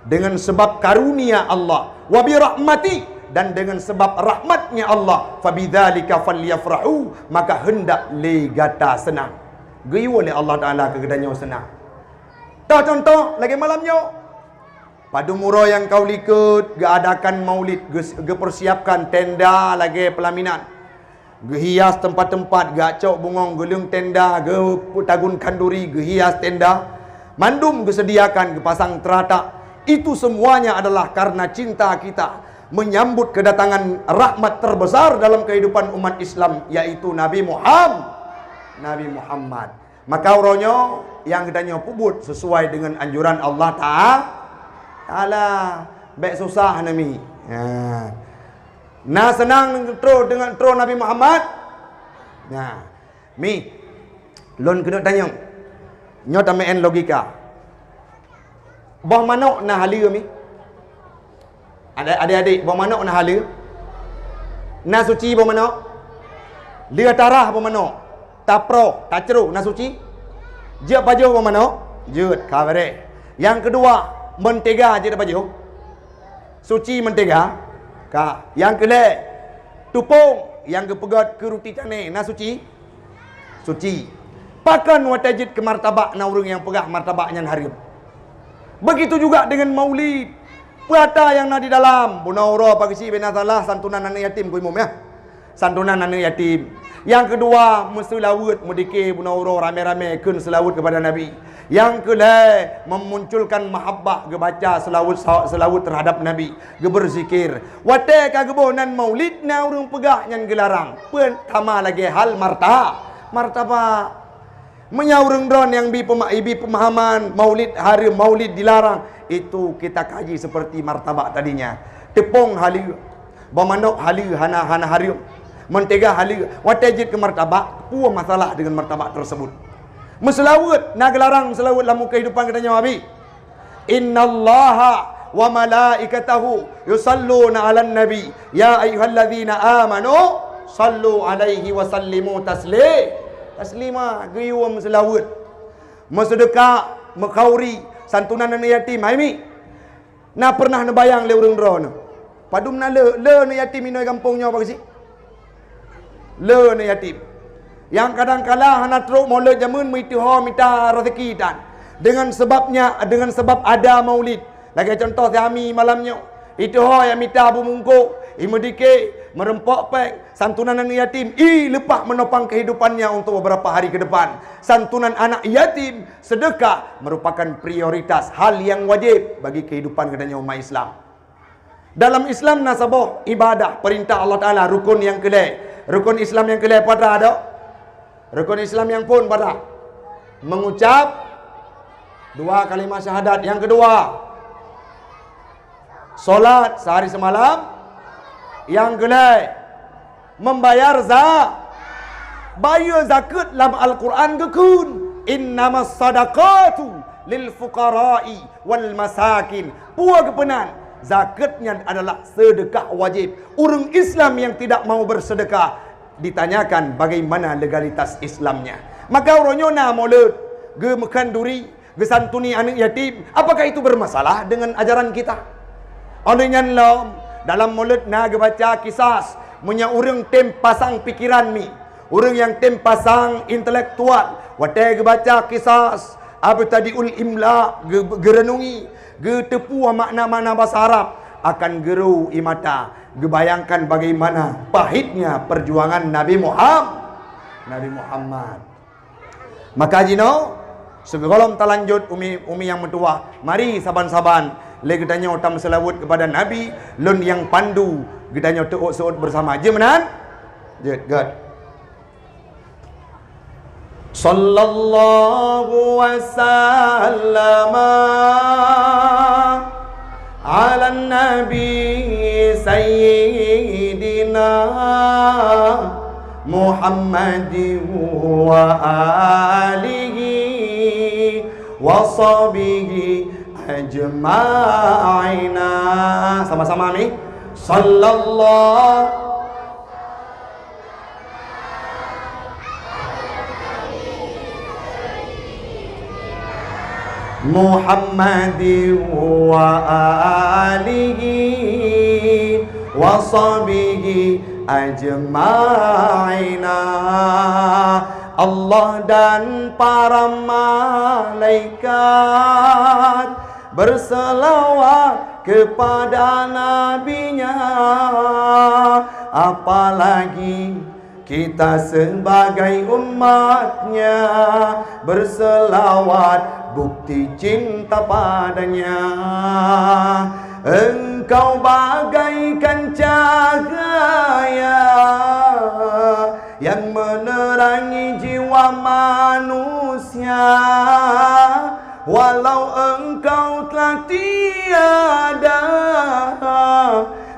dengan sebab karunia Allah, wa bi rahmati, dan dengan sebab rahmatnya Allah, fa bidzalika falyafrahu, maka hendak lé gata seunang." Geuyue lé Allah Taala keu geutanyoe seunang. Toh contoh, lagée malam nyoe, padum uroe nyang ka u likot geuadakan maulid, geus-, geupersiapkan tenda lagée peulaminan. Geuhias teumpat-teumpat, geucok bungong, geuleueng tenda, geupeudagon khanduri, geuhias tenda. Mandum geuseudiakan, geupasang teuratak. Itu semuanya adalah karena cinta kita menyambut kedatangan rahmat terbesar dalam kehidupan umat Islam, yaitu Nabi Muham-, Nabi Muhammad. Maka uroe nyoe nyang geutanyoe peubuet sesuai dengan anjuran Allah Ta-, Taala. Bék susah nami. Ha. Na seunang troh deungon troh Nabi Muhammad? Na. Mi, lôn keuneuk tanyong. Nyoe tameu'en logika. Boh manok na haleue mi? Ada, adik-adik, boh manok na haleue? Na suci boh manok? Lheueh tarah boh manok, taproh, tacroh, na suci? Jeuet pajoh boh manok? Jeuet, ka beureh. Nyang keudua, mentega jeuet pajoh? Suci mentega? Ka. Nyang keulhée, tupông nyang geupeugét keu ruti cane, na suci? Suci. Pakon watée jeuet keu martabak na ureuëng nyang peugah martabak nyan hareuem? Begitu juga dengan maulid. Peue ata nyang na di dalam? Bunoe uroe pageusi bina salah santunan aneuëk yatim ku imum, ya. Santunan aneuëk yatim. Nyang keudua, meuseulaweuet, meudike bunoe uroe ramé-ramé kheun seulaweuet keupada Nabi. Nyang keulhée, memunculkan mahabbah, geubaca seulaweuet, seulaweuet terhadap Nabi, geubeuzikir. Watée ka geuboh nan maulid, na ureuëng peugah nyan geularang. Peue sama lagée hal marta-, martabak. Meunyoe ureuëng droe nyang bi peuma-, ibi peumahaman maulid hareuem, maulid dilarang, itu kita kaji seperti martabak tadinya. Tupông haleue, boh manok haleue hana, hana hareuem, mentega haleue, watée jeuet keu martabak, peue masalah dengan martabak tersebut? Meuseulaweuet, na geularang meuseulaweuet lam kehidupan geutanyoe, Abi? "Innallaha wa malaikatahu yusalluna 'alan nabi, ya ayyuhalladzina amanu sallu 'alaihi wa sallimu tasli-, taslima." Geuyue meuseulaweuet, meuseudeukah, meukhauri, santunan aneuëk yatim. Hai mi, na peureunah neubayang lé ureuëng droeneuh? Padum na le, le aneuëk yatim inoe gampông nyoe bak si? Le aneuëk yatim. Nyang kadang kala hana trok mulod jameun meuiteuho mita rezeki tan. Dengan sebabnya, dengan sebab ada maulid. Lagée contoh si Ami malam nyoe. Iteuho nyang mita bumungkôk, imeudike, meureumpok péng, santunan aneuëk yatim, i leupah meunopang kehidupannya untuk beberapa hari ke depan. Santunan anak yatim, sedekah merupakan prioritas, hal yang wajib bagi kehidupan geutanyoe umat Islam. Dalam Islam na saboh ibadah, perintah Allah Taala, rukun nyang keulhée. Rukun Islam nyang keulhée peue atra, dok? Rukun Islam nyang phon peue atra? Mengucap, Dua kalimat syahadat. Nyang keudua, salat sehari semalam. Nyang keulhèe, membayar za-, bayeue zakeuet. Lam Al-Quran geukheun, "Innamas sadaqatu lil fuqara'i wal masakin." Peue geupeunan? Zakeuet nyan adalah seudeukah wajéb. Ureuëng Islam yang tidak mau bersedekah, ditanyakan bagaimana legalitas Islamnya. Maka uroe nyoe na mulod, geumeukan duri, geusantuni aneuk yatim, apakah itu bermasalah dengan ajaran kita? Óh lheueh nyan lom, dalam mulod na geubaca kisas, meunyoe ureuëng tem pasang pikeran mi, ureuëng nyang tem pasang intelektual, watée geubaca kisas, abtadiul imla, geu-, geureunungi, geuteupeue makna-makna basa Arab, akan geuru ie mata, geubayangkan bagaimana pahitnya perjuangan Nabi Muham-, Nabi Muhammad. Maka jinoe, sigohlom talanjut umi, umi nyang meutuwah, mari saban-saban lé geutanyoe tameuseulaweuet keupada Nabi, lôn nyang pandu geutanyoe teuôt-seuôt beusama. Jeuet meunan? Jeuet, göt. Sallallahu wasallama 'alan nabi sayyidina Muhammadin wa alihi wa sahbihi ajma'ina. Sama-sama, mi. Sallallahu Muhammadin wa alihi wa sahbihi ajma'ina. Allah dan para malaikat berselawat kepada nabinya, apalagi kita sebagai umatnya berselawat bukti cinta padanya. Engkau bagaikan cahaya yang menerangi jiwa manusia. Walau engkau telah tiada,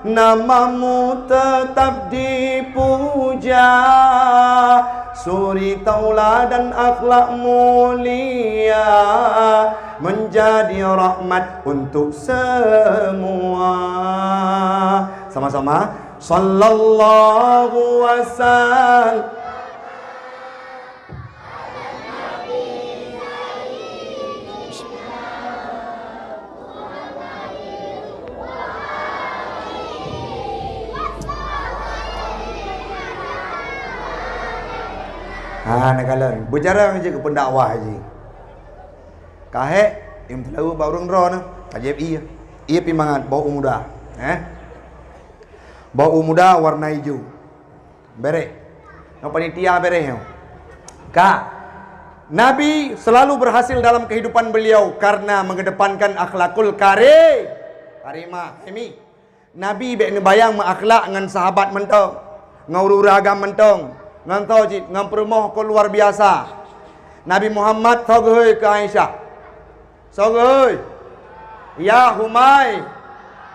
namamu tetap dipuja. Suri tauladan akhlak mulia, menjadi rahmat untuk semua. Sama-sama. Sallallahu wasallam. Ha, neukalon. Beujarang jih keu peundakwah jih. Ka hék, im teuleu bak ureuëng droeneuh, ka jieb ié. Ié pih mangat, bak u muda. Eh? Bak u muda warna ijo. Bereh. Nyoe panitia bereh nyoe. Ka. Nabi selalu berhasil dalam kehidupan beliau karena mengedepankan akhlakul kari-, karimah. Hemi. Nabi bék neubayang meuakhlak ngon sahabat mantong, ngon ureuëng agam mantong, ngon soe cit, ngon peurumoh kon luar biasa. Nabi Muhammad soe geuhôi keu Aisyah. Soe geuhôi? Ya Humai.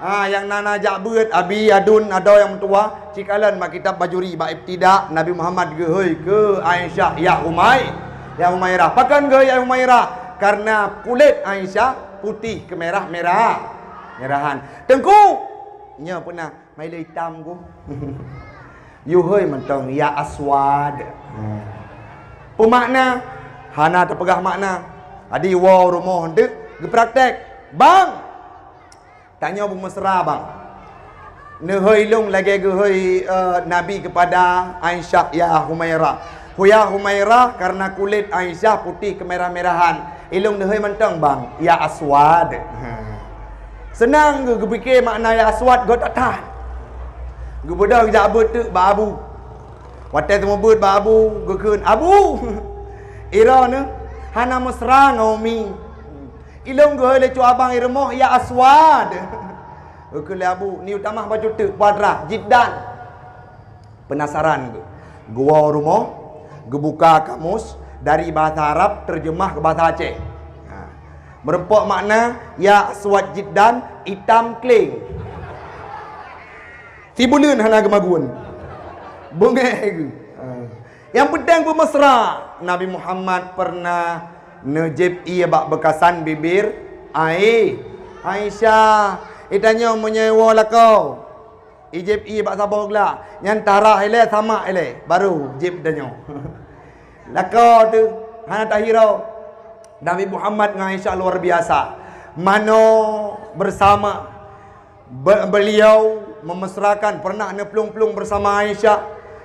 Ha, nyang na, na jak beuet, Abi, Adun, adoe nyang meutuwah, cikalon bak kitab Bajuri bak Ibtida, Nabi Muhammad geuhôi keu Aisyah, "Ya Humai, ya Humairah." Pakon geuhôi ya Humairah? Karena kulét Aisyah putih keumerah-merah, merahan. Teungku, nyoe peunah mai lé itam ku. Yuhôi mantong, ya Aswad. Hmm. Peumakna, hana teupeugah makna. Adi woe rumoh deuk geupraktek. Bang! Tanyoe beumeusra, bang. Neuhôi ilong lagée geuhôi, eh, Nabi kepada Aisyah, ya Humairah. Hu ya Humairah, karena kulét Aisyah putih keumerah-merahan. Ilong neuhôi mantong, bang, ya Aswad. Ha. Seunang geu-, geupike makna ya Aswad, göt that-that. Geubeudôh geujak beuet teuk bak Abu. Watée teumeubeut bak Abu, geukheun, "Abu, droeneuh hana meusra ngon umi. Ilong geuhôi lé cu abang i rumoh, ya Aswad." Geukheun lé Abu, "Nyoe tamah bacut teuk, putra, jiddan." Penasaran geuh. Geuwoe rumoh, geubuka kamus dari bahasa Arab terjemah ke bahasa Aceh. Ha. Meureumpok makna, ya aswad jiddan, itam kléng. Sibuleuen hana geumagun. Beungéh geuh. Ha. Nyang peunteng beumeusra. Nabi Muhammad pernah neujieb ié bak beukasan bibir Ai-, Aisyah. Itanyoe meunyoe woe lakoe. Ijieb ié bak saboh glak. Nyan tarah ilée, samak ilée. Baru jieb tanyoe. Lakoe teuh, hana tahiro. Nabi Muhammad ngon Aisyah luar biasa. Manoe bersama. Be-, beliau meumesrakan, pernah neuplueng-plueng bersama Aisyah.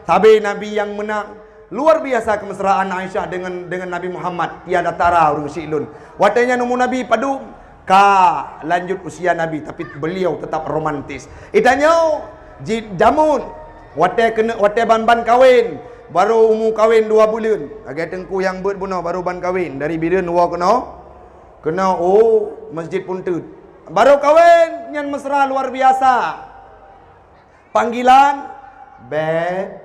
Sabe Nabi nyang meunang. Luar biasa keumesraan Aisyah dengan, dengan Nabi Muhammad. Tiada tara ureuëng syiek lôn. Watée nyan umu Nabi padum? Ka lanjut usia Nabi, tapi beliau tetap romantis. Itanyoe, ji-, jameun, watée keuneuk, watée ban-ban kawen, barô umu kawen dua buleuen. Lagée teungku nyang beuet bunoe, barô ban kawen, dari Bireuen woe keunoe, keunoe u Masjid Punteut. Barô kawen nyan mesra luar biasa. Panggilan, Beb.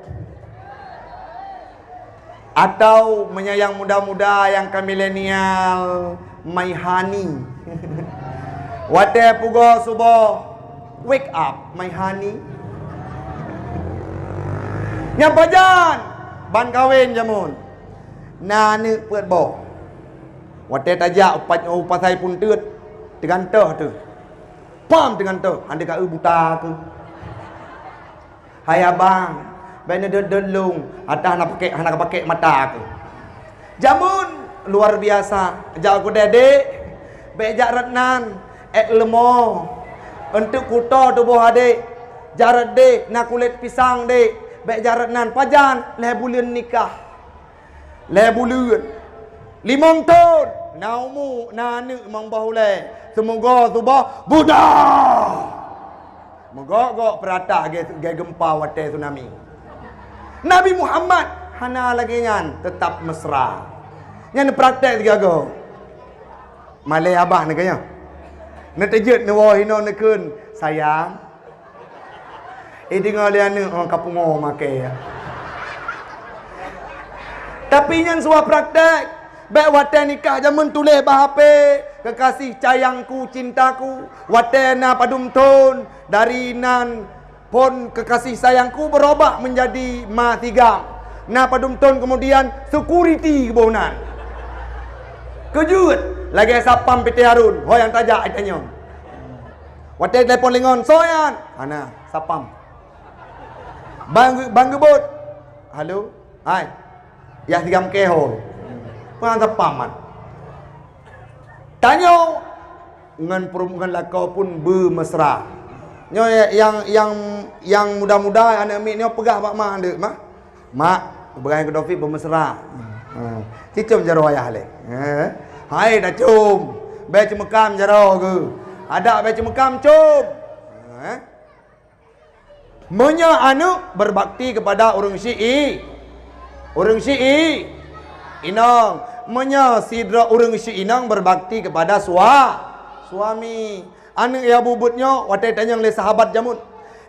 Atau meunyoe nyang muda-muda, nyang ka milenial, My Honey. Watée pugoe suboh, "Wake up, my honey." Nyan pajan, ban kawen jameun. Na aneuëk peuet boh. Watée tajak u pa-, u pasai Punteut, teugantoh teuh. Pam teugantoh, hana ka eu buta keuh. Hai abang, bék neudeuet-deuet lôn, ata hana pakék, hana ka pakék mata keuh. Jameun luar biasa, jak u keudè, "Dek, bék jak rot nan, ék leumo. Eunteuk kuto tuboh adek, jak rot deh, na kulét pisang dek, bék jak rot nan." Pajan, lhée buleuen nikah. Lhée buleuen. Limong thon, na umu, na aneuëk limong boh ulée. Seumoga suboh buta. Meugok-gok peuratah gée, gée geumpa watée tsunami. Nabi Muhammad hana lagée nyan, teutap mesra. Nyan praktek sigoe-goe. Malée abah neukeue nyoe. Neuteujeuet neuwoe hinoe neukheun, "Sayang." Eh, deungoe lé aneuëk, oh, ka pungo makai. Tapi nyan suah praktek. Bék watée nikah jameun tuléh bak H P, "Kekasih sayangku, cintaku." Watée na padum thon, dari nan phon "Kekasih sayangku" beurubah meunjadi "Ma Sigam". Na padum thon keumudian, security geuboh nan. Keujeuet, lagée satpam P T Harun, ho nyang tajak itanyoe. Watée telepon lingon, "Soe nyan?" "Hana, satpam." Bang, bang geubot. "Halo, hai. Yah Sigam keu ho." Peue satpam man. Tanyoe ngon peurem-, ngon lakoe pun beumeusra. Nyoe nyang, nyang, nyang muda-muda aneuëk miet nyoe peugah bak ma, "Aneuëk, ma, mak, beugai keu Taufik beumeusra." Ha. Cicom jaroe ayah lé. Ha. Hai tacom. Bék ceumeukam jaroe geuh. Adak bék ceumeukam com. Ha. Meunyoe aneuëk berbakti kepada ureuëng syiek, ureuëng syiek inong, meunyoe sidroe ureuëng syiek inong berbakti kepada sua-, suami. Aneuëk nyang bubet nyoe watée tanyong lé sahabat jameun,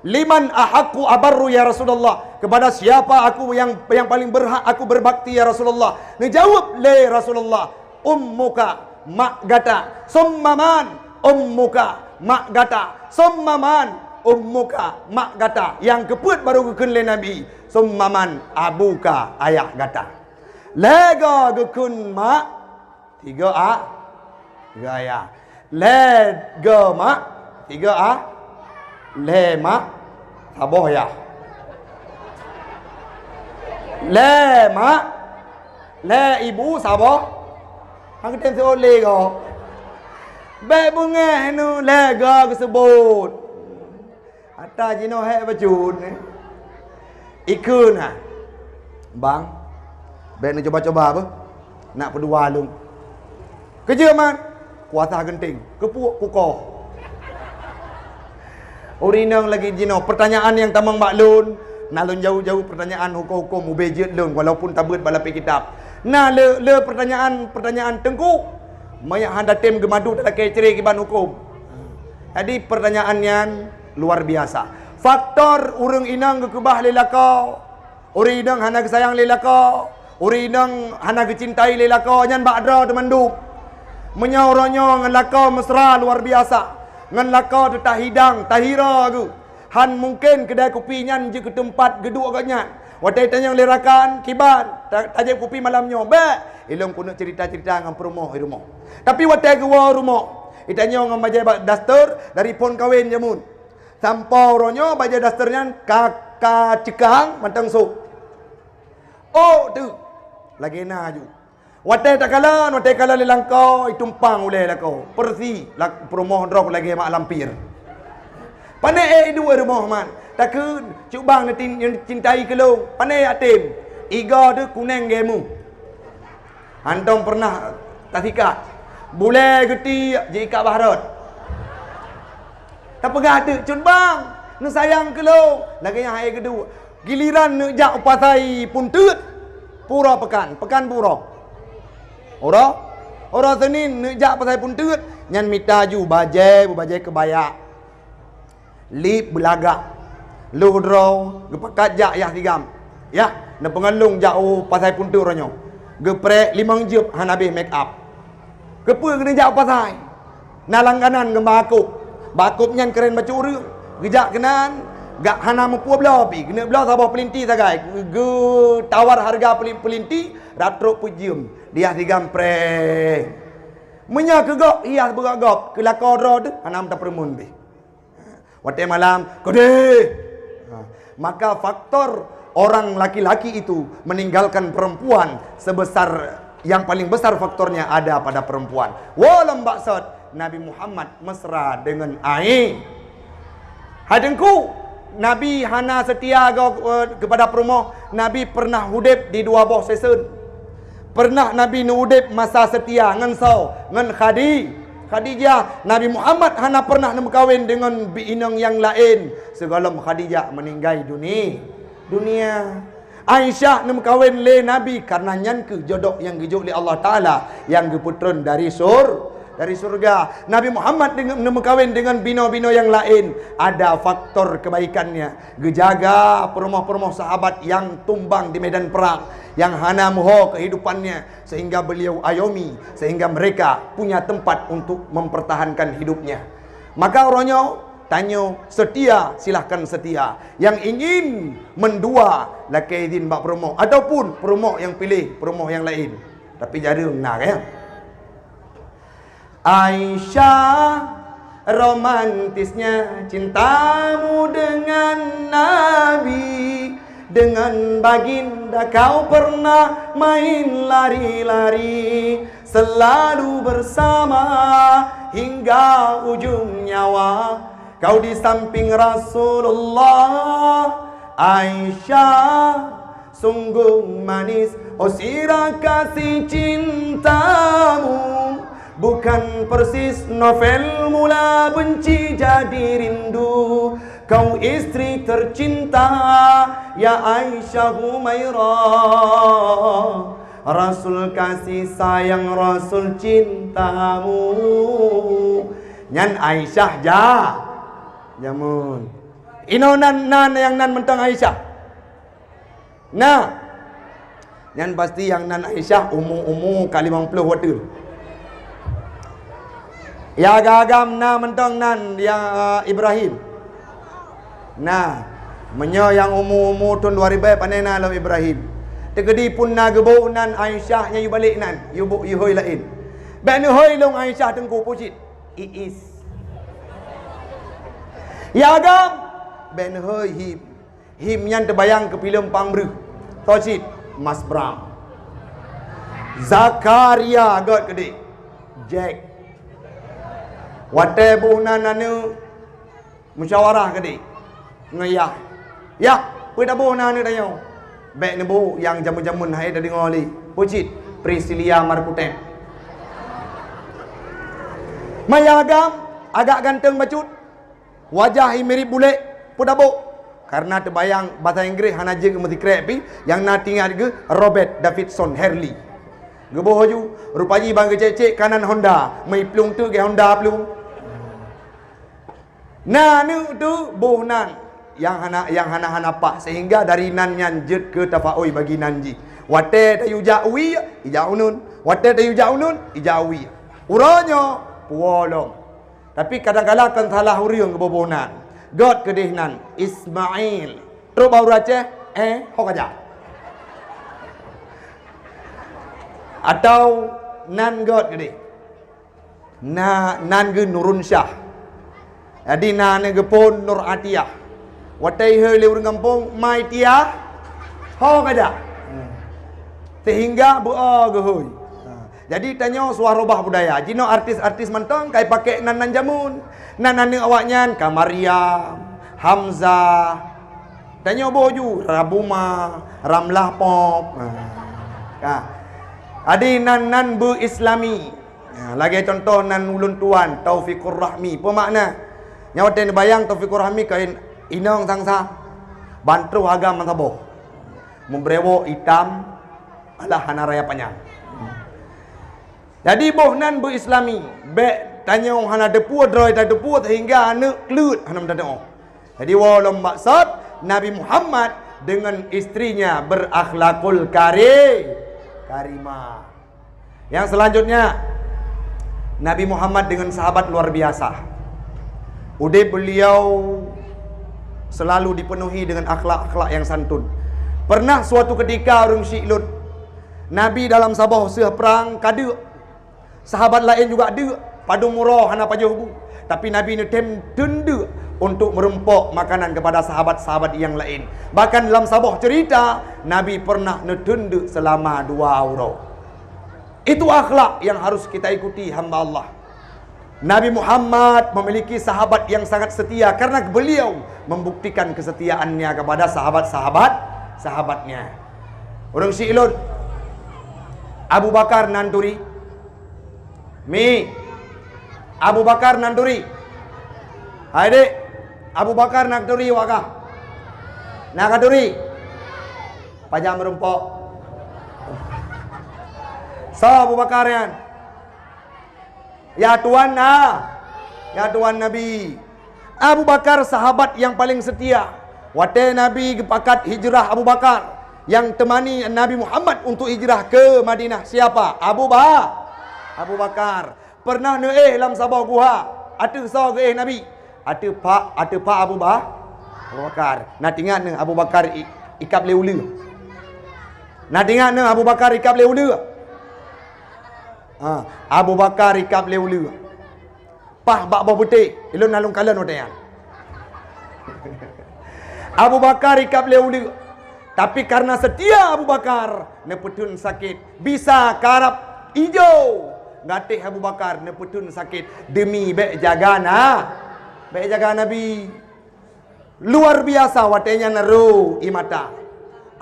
"Liman ahaqqu abarru ya Rasulullah?" Kepada siapa aku yang, yang paling berhak aku berbakti ya Rasulullah? Neujaweueb lé Rasulullah, "Ummuka, mak gata." "Summa man?" "Ummuka, mak gata." "Summa man?" "Ummuka, mak gata." Nyang keupeuet barô geukheun lé Nabi, "Summa man?" "Abuka, ayah gata." Lhée goe geukheun mak, tiga a-, tiga ayah. Lhée goe mak, tiga a-, lhée mak, saboh yah. Lhée mak, lhée ibu, saboh. Hang geutem siôn lé goe. Bék beungéh nu lhée goe geuseubut. Ata jinoe hék bacut ni. Ikeu na. "Bang, bék neucoba-coba beuh. Nak peudua lôn." "Keujeuet man?" "Kuasa geunteng. Keupuek kukoh." Ureuëng inong lagée jinoe, pertanyaan nyang tamong bak lôn, na lôn jaweueb-jaweueb pertanyaan huköm-huköm, ubé jeuet lôn, walaupun tabeuet bak lapéh kitab. Na le, le pertanyaan-pertanyaan teungku, manyak hana tem geumadu talakée cre kiban huköm. Jadi, pertanyaan nyan luar biasa. Faktor ureuëng inong geukeubah lé lakoe, ureuëng inong hana geusayang lé lakoe, ureuëng inong hana geucintai lé lakoe, nyan bak droe teumandum. Meunyoe uroe nyoe ngon lakoe mesra luar biasa, ngon lakoe teutak hidang, tahira geuh, han mungken keudai kupi nyan jeuet keu teumpat geuduek gobnyan. Watée tanyong lé rakan, "Kiban, ta-, tajép kupi malam nyoe?" "Bék, ilôn keuneuk cerita-cerita ngon peurumoh di rumoh." Tapi watée geuwoe rumoh, itanyong ngon bajée ba-, daster dari phon kawen jameun. Sampoe uroe nyoe bajée daster nyan ka, ka ceukang mantong sôk. Oh, tu. Lagée na aju. Watée takalon, watée kalon lé langkoe, itumpang ulée lakoe. Persi, lak-, peurumoh droe lagée mak lampir. Pane éh iduek rumoh man. Takheun, "Cut bang neutin-, neucintai keu lôn." Pane jak tem. Igoe teuh kuneng geumu. Hantom pernah tasikat. Bulée geutiek jiikat bak rot. Tapeugah teuk, "Cut bang, neusayang keu lôn." Lagée nyan hai geuduek. Giliran neujak u pasai punteut, pura pekan, pekan pura. Uroe, uroe Senin neujak pasai punteut, nyan mita ju bajée, bubajée keubaya. Lip beulagak. Lheueh droe geupakat jak yah sigam. Yah, neupeungeulung jak u pasai punteut uroe nyoe. Geuprek limong jeueb hana habéh make up. Keupeue keuneuk jak u pasai? Na langganan geuba akôb. Bak akôb nyan keuren bacut ureuëng. Geujak keunan, gak hana meupeue bloe pi. Keuneuk bloe saboh peulinti sagai. Geutawar hareuga peuli-, peulinti, rab trok peuet jeuem. Di yah sigam preh. Meunyoe keu gob, hias beugop-gop, keu lakoe droe teuh hana meuteupeurumun pih. Watée malam, "Keudeh!" Ha, maka faktor orang laki-laki itu meninggalkan perempuan sebesar, yang paling besar faktornya ada pada perempuan. Woe lom bak sot, Nabi Muhammad mesra dengan Ai-, hai Teungku, Nabi hana seutia go-, eh, kepada peurumoh. Nabi pernah udeb di dua boh season. Pernah Nabi neuudeb masa seutia ngon soe? Ngon Khadi-, Khadijah. Nabi Muhammad hana pernah neumeukawen deungon bi-, inong nyang laén sigohlom Khadijah meuninggai duni-, dunia. Aisyah neumeukawen lé Nabi karena nyan kheueh jodoh nyang geujok lé Allah Taala nyang geupeutreun dari sur-, dari syurga. Nabi Muhammad deungon, neumeukawen deungon binoe-binoe nyang laén, ada faktor kebaikannya. Geujaga peurumoh-peurumoh sahabat nyang tumbang di medan perang, nyang hana meuho kehidupannya, sehingga beliau ayomi, sehingga mereka punya tempat untuk mempertahankan hidupnya. Maka uroe nyoe, tanyoe setia, silahkan setia. Nyang ingin mendua, lakée idhin bak peurumoh, ataupun peurumoh nyang piléh peurumoh nyang laén. Tapi jareueng na, kan? Aisyah, romantisnya cintamu dengan Nabi, dengan baginda kau pernah main lari-lari, selalu bersama hingga ujung nyawa. Kau di samping Rasulullah, Aisyah, sungguh manis, oh sirah kasih cintamu. Bukan persis novel mula benci jadi rindu. Kau istri tercinta, ya Aisyah Humairah. Rasul kasih sayang, Rasul cintamu. Nyan Aisyah ja-, jameun. Inoe nan, nan nyang nan mantong Aisyah. Na. Nyan pasti nyang nan Aisyah umu-umu ka limong ploh watèe. Ya agam-agam na mantong nan ya, eh, Ibrahim. Na. Meunyoe nyang umu-umu thôn dua ribèe pane na lom Ibrahim. Teukeudi pun na geuboh nan Aisyah nyang yue balek nan, yue boh yue hôi laén. Bèk neuhôi lôn Aisyah teungku, peue cit? Iis. Ya agam, bèk neuhôi him. Him nyan teubayang keu filem Pang Breuh. Toh cit, Mas Bram. Zakaria göt keudéh. Jack. Watèe boh nan aneuk musyawarah keudéh ngon yah. Yah, peue taboh nan aneuk tanyoe? Bèk neuboh nyang jameun-jameun hai tadeungoe lé. Peue cit? Priscilia Markutém. Ma ya agam, agak ganteng bacut. Wajah mirip bulèe, peue taboh? Karena teubayang basa Inggréh hana jeuet geumeusikrek pih, nyang na teuingat geuh Robert Davidson Hurley. Geuboh laju, rupa jih ban geucék-cék kanan Honda, meuiplung teuk gét Honda plueng. Na aneuk teuh boh nan nyang hana, nyang hana-hana paih, sehingga dari nan nyan jeuet keu tafaôi bagi nan jih. Watèe tayue jak u wie, ijak uneun. Watèe tayue jak uneun, ijak u wie. Uroe nyoe puwoe lom. Tapi kadang-kadang kon salah ureuëng geuboh-boh nan. Göt keudeh nan Ismail. Trok bak ureuëng Aceh, eh, ho ka jak. Atau nan göt keudeh. Na, nan geuh Nurun Syah. Jadi na aneuk geuphon Nur Atiyah. Watée ihôi lé ureuëng gampông, "Mai Tiyah, ho ka jak." Sehingga beu-o geuhôi. Jadi tanyoe suah robah budaya. Jinoe artis-artis mantong kai pakai nan-nan jameun. Nan aneuk awaknyan ka Maryam, Hamzah. Tanyoe boh ju Rabuma, Ramlah Pop. Ha. Ka. Jadi nan-nan beu-Islami. Ya, lagée contoh nan ulôn tuan, Taufikur Rahmi. Peue makna? Nyoe watée neubayang Taufikur Rahmi keu inong sang-sang. Ban troh agam meusaboh. Meubrewok itam, alah hana raya panyang. Jadi boh nan beu-Islami, bék tanyoe hana teupeue droe tateupeue sehingga aneuk kleuet hana meutateuoh. Jadi woe lom maksud Nabi Muhammad dengan istrinya berakhlakul kari-, karimah. Yang selanjutnya, Nabi Muhammad dengan sahabat luar biasa. Udeb beliau selalu dipenuhi dengan akhlak-akhlak yang santun. Pernah suatu ketika ureuëng syiek lôn, Nabi dalam saboh seuh prang kadeuk, sahabat laén juga deuk, padum uroe hana pajoh bu. Tapi Nabi neutem teundeuk untuk meurumpok makanan kepada sahabat-sahabat yang lain. Bahkan dalam saboh cerita, Nabi pernah neuteundeuk selama dua uroe. Itu akhlak yang harus kita ikuti, hamba Allah. Nabi Muhammad memiliki sahabat yang sangat setia karena beliau membuktikan kesetiaannya kepada sahabat-sahabat sahabatnya. Ureuëng syiek lôn, Abu Bakar nan turi. Mi, Abu Bakar nan turi. Hai dek, Abu Bakar nan turi wak kah? Na ka turi? Pajak meurumpok. Soe Abu Bakar nyan? Ya Tuan na. Ya Tuan Nabi. Abu Bakar sahabat yang paling setia. Watée Nabi geupakat hijrah Abu Bakar, yang temani Nabi Muhammad untuk hijrah ke Madinah siapa? Abu Ba-, Abu Bakar. Pernah neuéh lam saboh guha. Ateueh soe geuéh Nabi? Ateueh pak, ateueh pak Abu Ba-, Abu Bakar. Na teuingat neuh Abu Bakar i-, ikab lé uleue? Na teuingat neuh Abu Bakar ikab lé uleue? Ha, Abu Bakar ikab lé uleue. Paih bak boh beuté, ilôn na lôn kalon watée nyan. Abu Bakar ikab lé uleue. Tapi karena setia Abu Bakar, neupeutheun sakét. Bisa karab ijo. Gatéh Abu Bakar neupeutheun sakét demi bék jaga na-, bék jaga Nabi. Luar biasa watée nyan ro ie mata.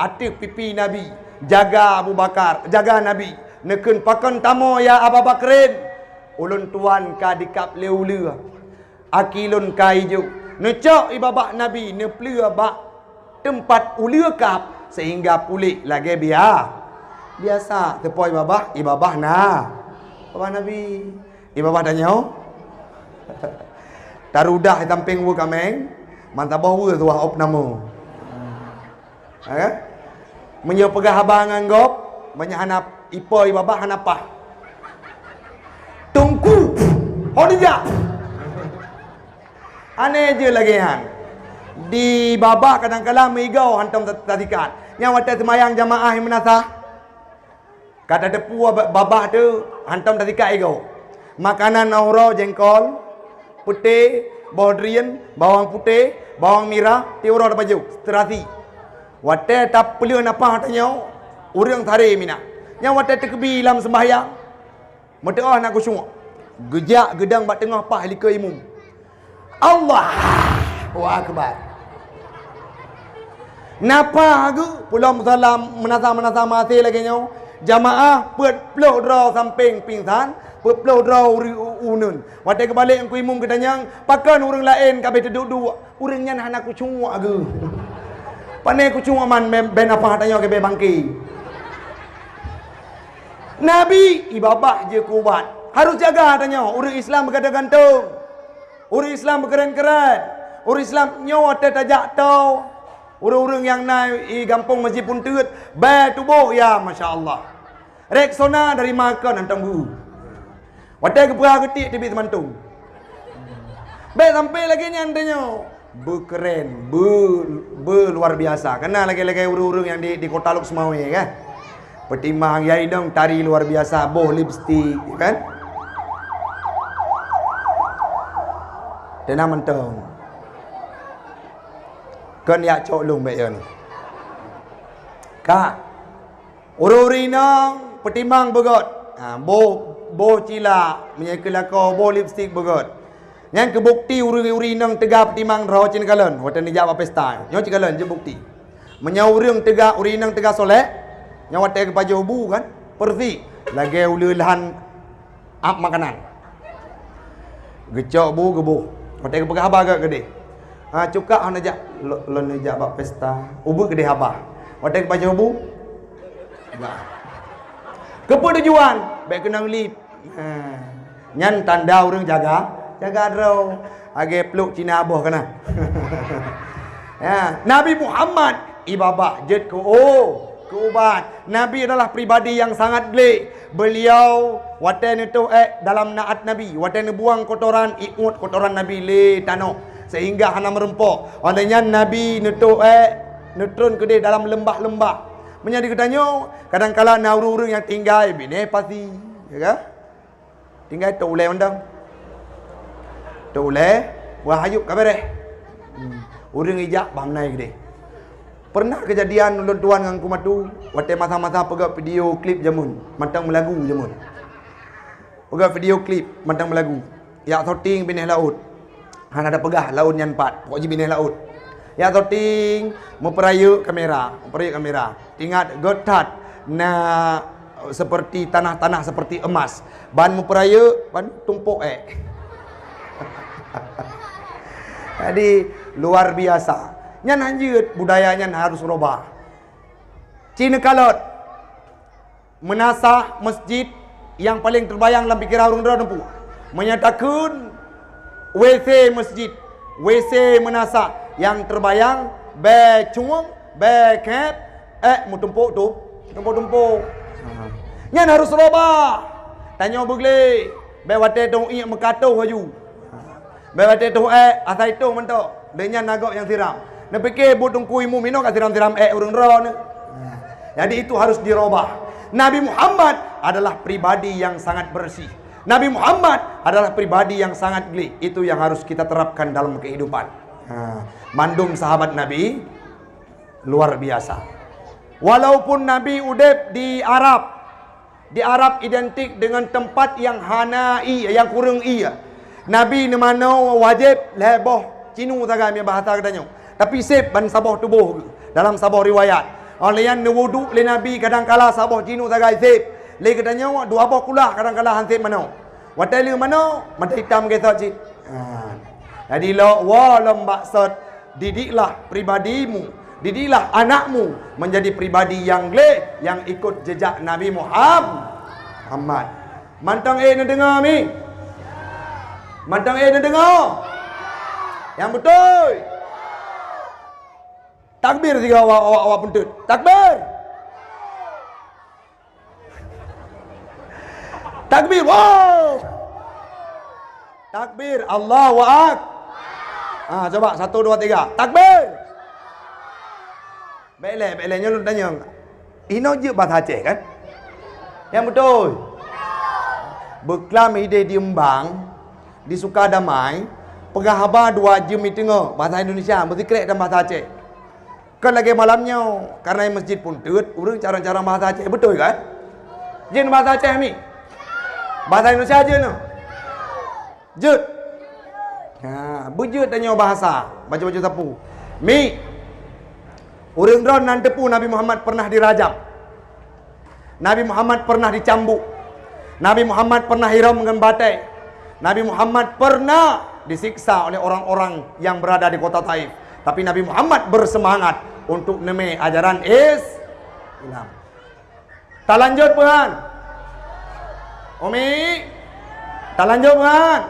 Ateueh pipi Nabi, jaga Abu Bakar, jaga Nabi. Neukheun, "Pakon tamoe ya Aba Bakrin?" "Ulôn tuan ka dikab lé uleue. Aki lôn ka ijo." Neucok ie babah Nabi, neupleue bak teumpat uleue kab sehingga puléh lagée bia-, biasa. Teupo ie babah, ie babah na. Babah Nabi. Ie babah tanyoe. Tarudah di sampéng weue kaméng, mantong boh weue tuah op namoe. Ha, kan? Meunyoe peugah haba ngon gob, meunyoe hana ipo ie babah hana paih. Teungku, ho dijak. Aneh je lagée nyan. Di babah kadang kala meuigoe hantom ta-, tasikat. Nyang watée seumayang jamaah meunasah. Ka tateupeue ba-, babah teuh hantom tasikat igoe. Makanan uroe jengkol, peuté, boh drien, bawang putéh, bawang mirah, ti uroe tapajoh, terasi. Watée tapeuleueh nafah tanyoe, ureuëng saré minah. Nyang watée teukeubi lam seumbahyang, meuteuoh na khusyuk. Geujak geudong bak teungoh paih likot imum. Allahu Akbar. Napa geu pulom salam meunasah-meunasah maté lagée nyoe? Jamaah peuet ploh droe sampéng pingsan, peuet ploh droe uri-, u-, uneun. Watée geubalek Teungku Imum geutanyong, "Pakon ureuëng laén ka abéh teuduek-duek?" Ureuëng nyan hana khusyuk geu. Pane khusyuk man ben, ben apa tanyoe keu bangke. Nabi, ie babah jeuet keu ubat. Harus jaga tanyoe, ureuëng Islam beugantung-gantung. Ureuëng Islam beukeuren-keuren. Ureuëng Islam nyoe watée tajak toe. Ureuëng-ureuëng nyang na i gampông Mesjid Punteut, bée tuboh, ya, masya Allah. Rexona dari makon hantom bu. Watèe geupeugah geutik teubiet seumantong. Bèk sampai lagèe nyan tanyoe. Beukeren, be, be luar biasa. Kana lagèe-lagèe ureueng-ureueng nyang di, di Kota Lhokseumawe, kan? Peutimang, ya inong tari luar biasa, boh lipstik, kan? Teunang mantong. Kon yak cok lôn bèk yon. Kak, ureueng-ureueng inong peutimang beugöt. Ha, boh, boh cilak, meunyoe keu lakoe boh lipstik beugöt. Nyan keu bukti ureueng-ureueng inong teuga peutimang droe cit kalon, watèe neujak bak pesta. Nyoe cit kalon jeuet bukti. Meunyoe ureueng teuga, ureueng inong teuga solek, nyoe watèe geupajoh bu kan, peureusih. Lagèe uleue lahan ap makanan. Geucok bu geuboh. Watèe geupeugah haba geuh keudeh. Ha, cukak hana jak, lo-, lôn jak bak pesta. Ubeut keudeh haba. Watèe geupajoh bu. Nah. Keupeue tujuan? Bèk keunong lip. Ha. Nyan tanda ureueng jaga, jaga droe. Lagèe pluek Cina boh kana. Ya, Nabi Muhammad ibabah jeuet keu, oh, keu ubat. Nabi adalah pribadi yang sangat glé. Beliau watèe neutoh èk dalam naat Nabi, watèe neubuang kotoran, iôt kotoran Nabi lé tanoh, sehingga hana meureumpok. Óh lheueh nyan Nabi neutoh èk, neutron keudeh dalam leumbah-leumbah. Meunyoe di geutanyoe, kadang kala na ureueng-ureueng nyang tinggai binéh pasi, ya kan? Tinggai toh ulèe mantong. Toh ulèe, wah hayub ka bèrèh. Hmm. Ureueng ijak bak meunan keudeh. Pernah keujadian ulôn tuan ngon kumatu, watèe masa-masa peugöt video klip jameun, mantong meulagu jameun. Peugöt video klip, mantong meulagu. Jak syuting binéh laôt. Hana tapeugah laôt nyan pat, pokok jih binéh laôt. Jak syuting, meupeurayeuk kamera, meupeurayeuk kamera. Teuingat göt that, na seperti tanah-tanah seperti emas. Ban meupeurayeuk, ban tumpok èk. Jadi, luar biasa. Nyan hanjeuet, budaya nyan harus rubah. Ci neukalon. Meunasah masjid nyang paleng teubayang lam pikeran ureueng droe teumpu. Meunyoe takheun W C masjid, W C meunasah nyang teubayang bèe cueng, bèe khèp, èk meutumpok tu, tumpok-tumpok. Nyan harôh rubah. Tanyoe beugleh, bèk watèe dong iék meukato laju. Bèk watèe toh èk, asai toh mantong. Lé nyan na gob nyang siram. Neupike buet teungku imum inoe ka siram-siram èk ureueng droeneuh. Jadi itu harus dirubah. Nabi Muhammad adalah pribadi yang sangat bersih. Nabi Muhammad adalah pribadi yang sangat gleh. Itu yang harus kita terapkan dalam kehidupan. Ha, mandum sahabat Nabi luar biasa. Walaupun Nabi udeb di Arab, di Arab identik dengan tempat yang hana ie, yang kureueng ie. Nabi neumanoe wajéb lhèe boh cinu sagai meunyoe bahasa geutanyoe. Tapi sép ban saboh tuboh geuh dalam saboh riwayat. Óh lheueh nyan neuwudu lé Nabi kadang kala saboh cinu sagai sép. Lé geutanyoe dua boh kulah kadang kala han sép manoe. Watèe lheueh manoe, mata itam geuh cit. Ha. Jadi lok woe lom bak sot. Didiklah pribadimu, didiklah anakmu menjadi pribadi yang gleh, yang ikut jejak Nabi Muham-, Muhammad. Mantong eh neudeungoe mi? Mantong eh neudeungoe? Nyang beutôi. Takbir sigoe awak, awak, awak peuntut. Takbir. Takbir. Wow. Takbir. Allahu ak-, ah, coba. Satu, dua, tiga. Takbir. Bèk lé, bèk lé. Nyoe lôn tanyong. Inoe jeuet bahasa Aceh kan? Nyang beutôi. Beuklam idéh di Embang, di Sukadamai, peugah haba dua jeuem iteungoh, bahasa Indonesia, meusikrek dan bahasa Aceh. Kan lagèe malam nyoe, karena masjid peuntut, ureueng carông-carông bahasa Aceh, beutôi kan? Jeuet bahasa Aceh mi? Bahasa Indonesia jeuet nyoe? Jeuet. Ha, beujeuet tanyoe bahasa, bacut-bacut sapeue. Mi, ureueng droeneuh na teupeu Nabi Muhammad pernah dirajam. Nabi Muhammad pernah dicambuk. Nabi Muhammad pernah irôm ngon batèe. Nabi Muhammad pernah disiksa oleh orang-orang yang berada di kota Taif. Tapi Nabi Muhammad bersemangat untuk neumè ajaran Islam. Talanjut peue han? Umi, talanjut peue han?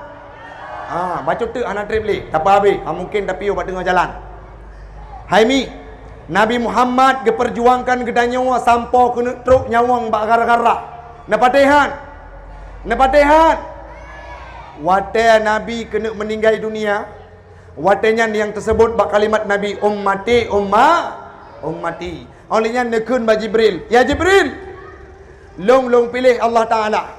Ha, bacut teuk hana trép lé. Tapa habéh. Ha, mungkin tapiôh bak teungoh jalan. Hai mi, Nabi Muhammad geupeurjuangkan geutanyoe sampoe keuneuk trok nyawöng bak gara-gara. Neupatéh han? Neupatéh han? Watée Nabi keuneuk meuninggai dunia, watée nyan nyang teuseubot bak kalimat Nabi, "Ummati, umma, ummati." Óh lheueh nyan neukheun bak Jibril, "Ya Jibril, lôn, lôn piléh Allah Taala.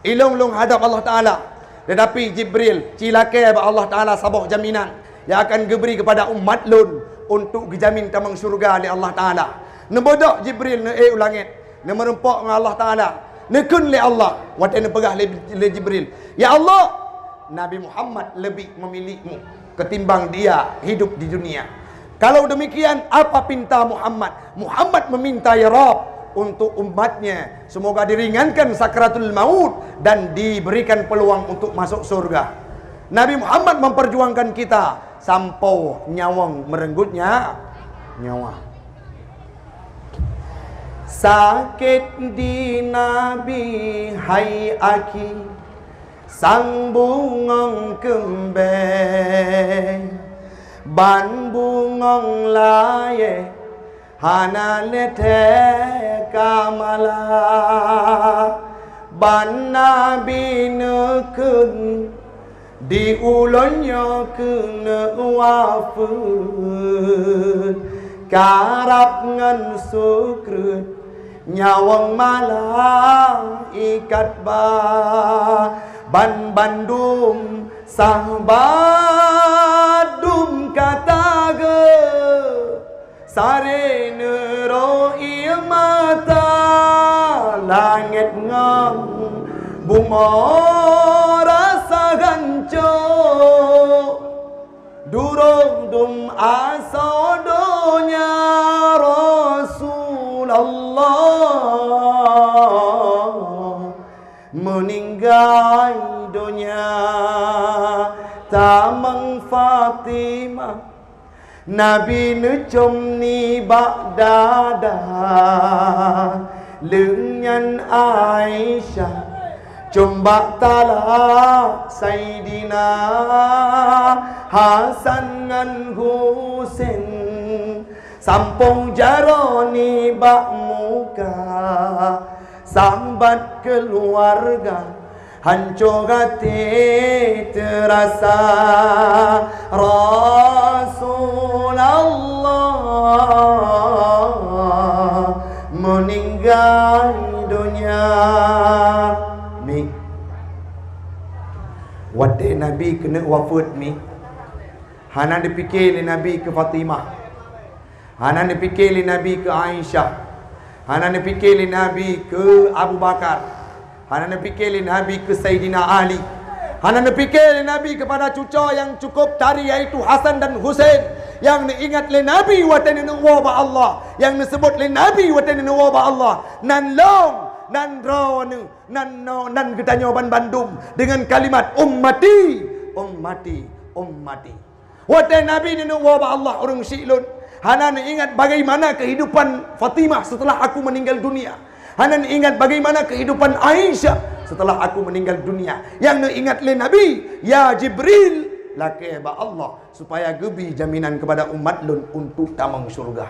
Ilôn, lôn hadab Allah Taala." Teutapi Jibril, ci lakée bak Allah Taala saboh jaminan nyang akan geubri keupada umat lôn untuk geujamin tamong syeuruga lé Allah Taala. Neubeudôh Jibril neuék u langét, neumeurumpok ngon Allah Taala. Neukheun lé Allah, watée neupeugah lé, lé Jibril, "Ya Allah, Nabi Muhammad lebih memilihmu ketimbang dia hidup di dunia." Kalau demikian, apa pinta Muhammad? Muhammad meminta, "Ya Rabb, untuk umatnya, semoga diringankan sakratul maut dan diberikan peluang untuk masuk surga." Nabi Muhammad memperjuangkan kita sampoe nyawöng meureugut nya-, nyawa. Sakét di Nabi hai akhi, sang bungöng keumbée, ban bungöng layée hana lé thée ka mala. Ban Nabi neukheun, "Di ulôn nyoe keuneuk wafeuet, karab ngon sukreut, nyawöng malaikat ba ban bandum sahabat dum ka tageuh." Saré neuroe ié mata, langét ngon bumoe rasa ganco. Durong dum asoe donya Rasulullah meuninggai donya, tamong Fatimah. Nabi neucom nibak dada, leunyan Aisyah com bak tala Saidina Hasan ngon Husen, sampong jaroe nibak muka, sahabat keuluwarga hanco gaté teurasa. Rasulullah meuninggai donya. Mi, watée Nabi keuneuk wafeuet, mi, hana neupiké lé Nabi keu Fatimah. Hana neupiké lé Nabi keu Aisyah. Hana neupiké lé Nabi keu Abu Bakar. Hana neupiké lé Nabi keu Saidina Ali. Hana neupiké lé Nabi keupada cucoe nyang cukôp tari, yaitu Hasan dan Husen. Nyang neuingat lé Nabi watée neuneuk woe bak Allah. Nyang neuseubot lé Nabi watée neuneuk woe bak Allah. Nan lôn, nan droeneuh, nan no-, nan geutanyoe ban bandum deungon kalimat, "Ummati, ummati, ummati." Watée Nabi neuneuk woe bak Allah, ureuëng syiek lôn, hana neuingat bagaimana kehidupan Fatimah setelah aku meninggal dunia. Hana neuingat bagaimana kehidupan Aisyah setelah aku meninggal dunia. Nyang neuingat lé Nabi, "Ya Jibril, lakée bak Allah supaya geubi jaminan keupada umat lôn untuk tamong syeuruga."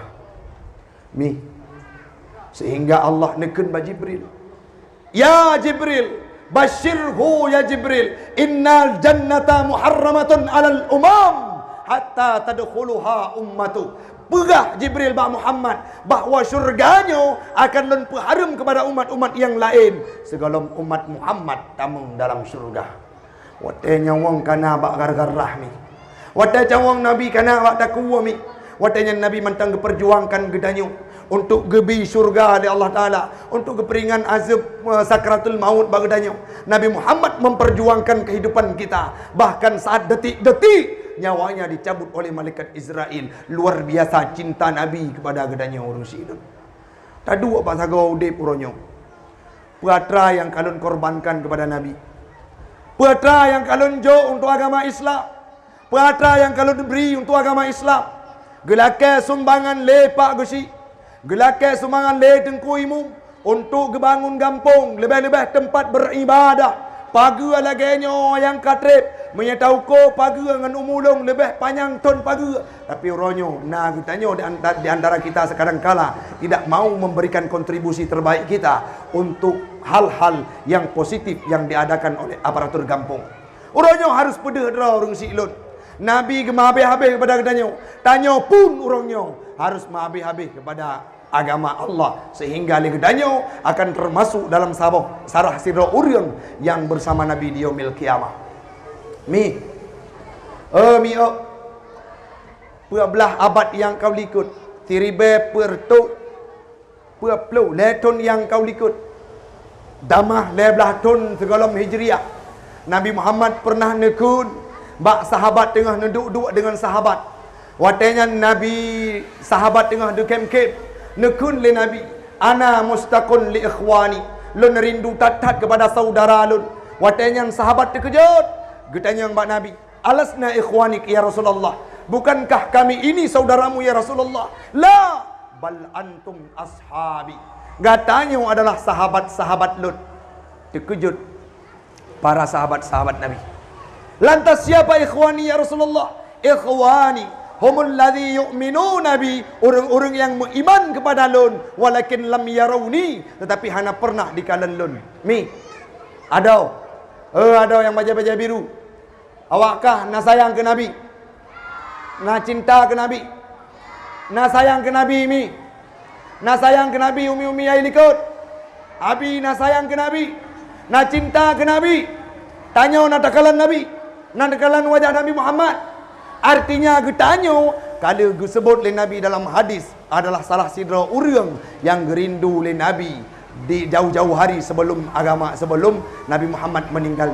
Mi. Sehingga Allah neukheun bak Jibril, "Ya Jibril, basyirhu ya Jibril, innal jannata muharramatun alal umam hatta tadkhuluha ummatu." Peugah Jibril bak Muhammad bahwa syeuruga nyoe akan lôn peuhareuem keupada umat-umat nyang laén, sigohlom umat Muhammad tamong dalam syeuruga. Watée nyawöng kana bak gara-gara, mi. Watée nyawöng Nabi kana bak takue, mi. Watée nyan Nabi mantong geupeurjuangkan geutanyoe untuk geubi syeuruga lé Allah Taala, untuk geupeuringan azab, eh, sakratul maut bak geutanyoe. Nabi Muhammad memperjuangkan kehidupan kita. Bahkan saat detik-detik nyawanya dicabut oleh malaikat Israel. Luar biasa cinta Nabi kepada geutanyoe, ureuëng syiek lôn. Taduek bak sagoe udeb uroe nyoe. Peue atra nyang ka lôn korbankan keupada Nabi? Peue atra nyang ka lôn jok untuk agama Islam? Peue atra nyang ka lôn bri untuk agama Islam? Geulakée sumbangan lé Pak Geuchik, geulakée sumbangan lé Teungku Imum untuk geubangun gampông, leubeh-leubeh teumpat beuribadah. Pageue lagée nyoe nyang ka treb, meunyoe tauko pageue ngon umu lôn leubeh panyang thon pageue. Tapi uroe nyoe na geutanyoe di anta-, di antara kita sekarang kala tidak mau memberikan kontribusi terbaik kita untuk hal-hal yang positif yang diadakan oleh aparatur gampông. Uroe nyoe harus peudeuh droe ureuëng syiek lôn. Nabi geumeuhabéh-habéh keupada geutanyoe. Tanyoe pun uroe nyoe harus meuhabéh-habéh keupada agama Allah, sehingga lé geutanyoe akan termasuk dalam saboh, salah sidroe ureuëng nyang bersama Nabi di Yaumil Qiyamah. Mi, eh mi, oh, peuet blaih abad nyang ka likot, siribée peuet reutôh peuet ploh lhée thon nyang ka likot, tamah lhée blaih thon sigohlom Hijriah, Nabi Muhammad pernah neukheun bak sahabat teungoh neuduek-duek deungon sahabat. Watée nyan Nabi, sahabat teungoh deukem-kem, neukheun lé Nabi, "Ana mustaqun li ikhwani." Lôn rindu that-that keupada saudara lôn. Watée nyan sahabat teukeujot, geutanyong bak Nabi, "Alasna ikhwanik ya Rasulullah? Bukankah kami ini saudaramu ya Rasulullah?" "La, bal antum ashabi." "Gata nyoe adalah sahabat-sahabat lôn." Teukeujot para sahabat-sahabat Nabi. "Lantas siapa ikhwani ya Rasulullah?" "Ikhwani humul ladzi yu'minuna bi," ureuëng-ureuëng nyang meuiman keupada lôn, "walakin lam yarawni," tetapi hana pernah dikalon lôn. Mi, adoe, eh adoe nyang bajée-bajée biru, awak kah na sayang keu Nabi? Na cinta keu Nabi? Na sayang keu Nabi, mi? Na sayang keu Nabi, umi-umi ai likot? Abi na sayang keu Nabi? Na cinta keu Nabi? Tanyoe na takalon Nabi? Na takalon wajah Nabi Muhammad? Artinya geutanyoe ka lheueh geuseubot lé Nabi dalam hadis adalah salah sidroe ureuëng nyang geurindu lé Nabi di jauh-jauh hari sebelum agama, sebelum Nabi Muhammad meninggal.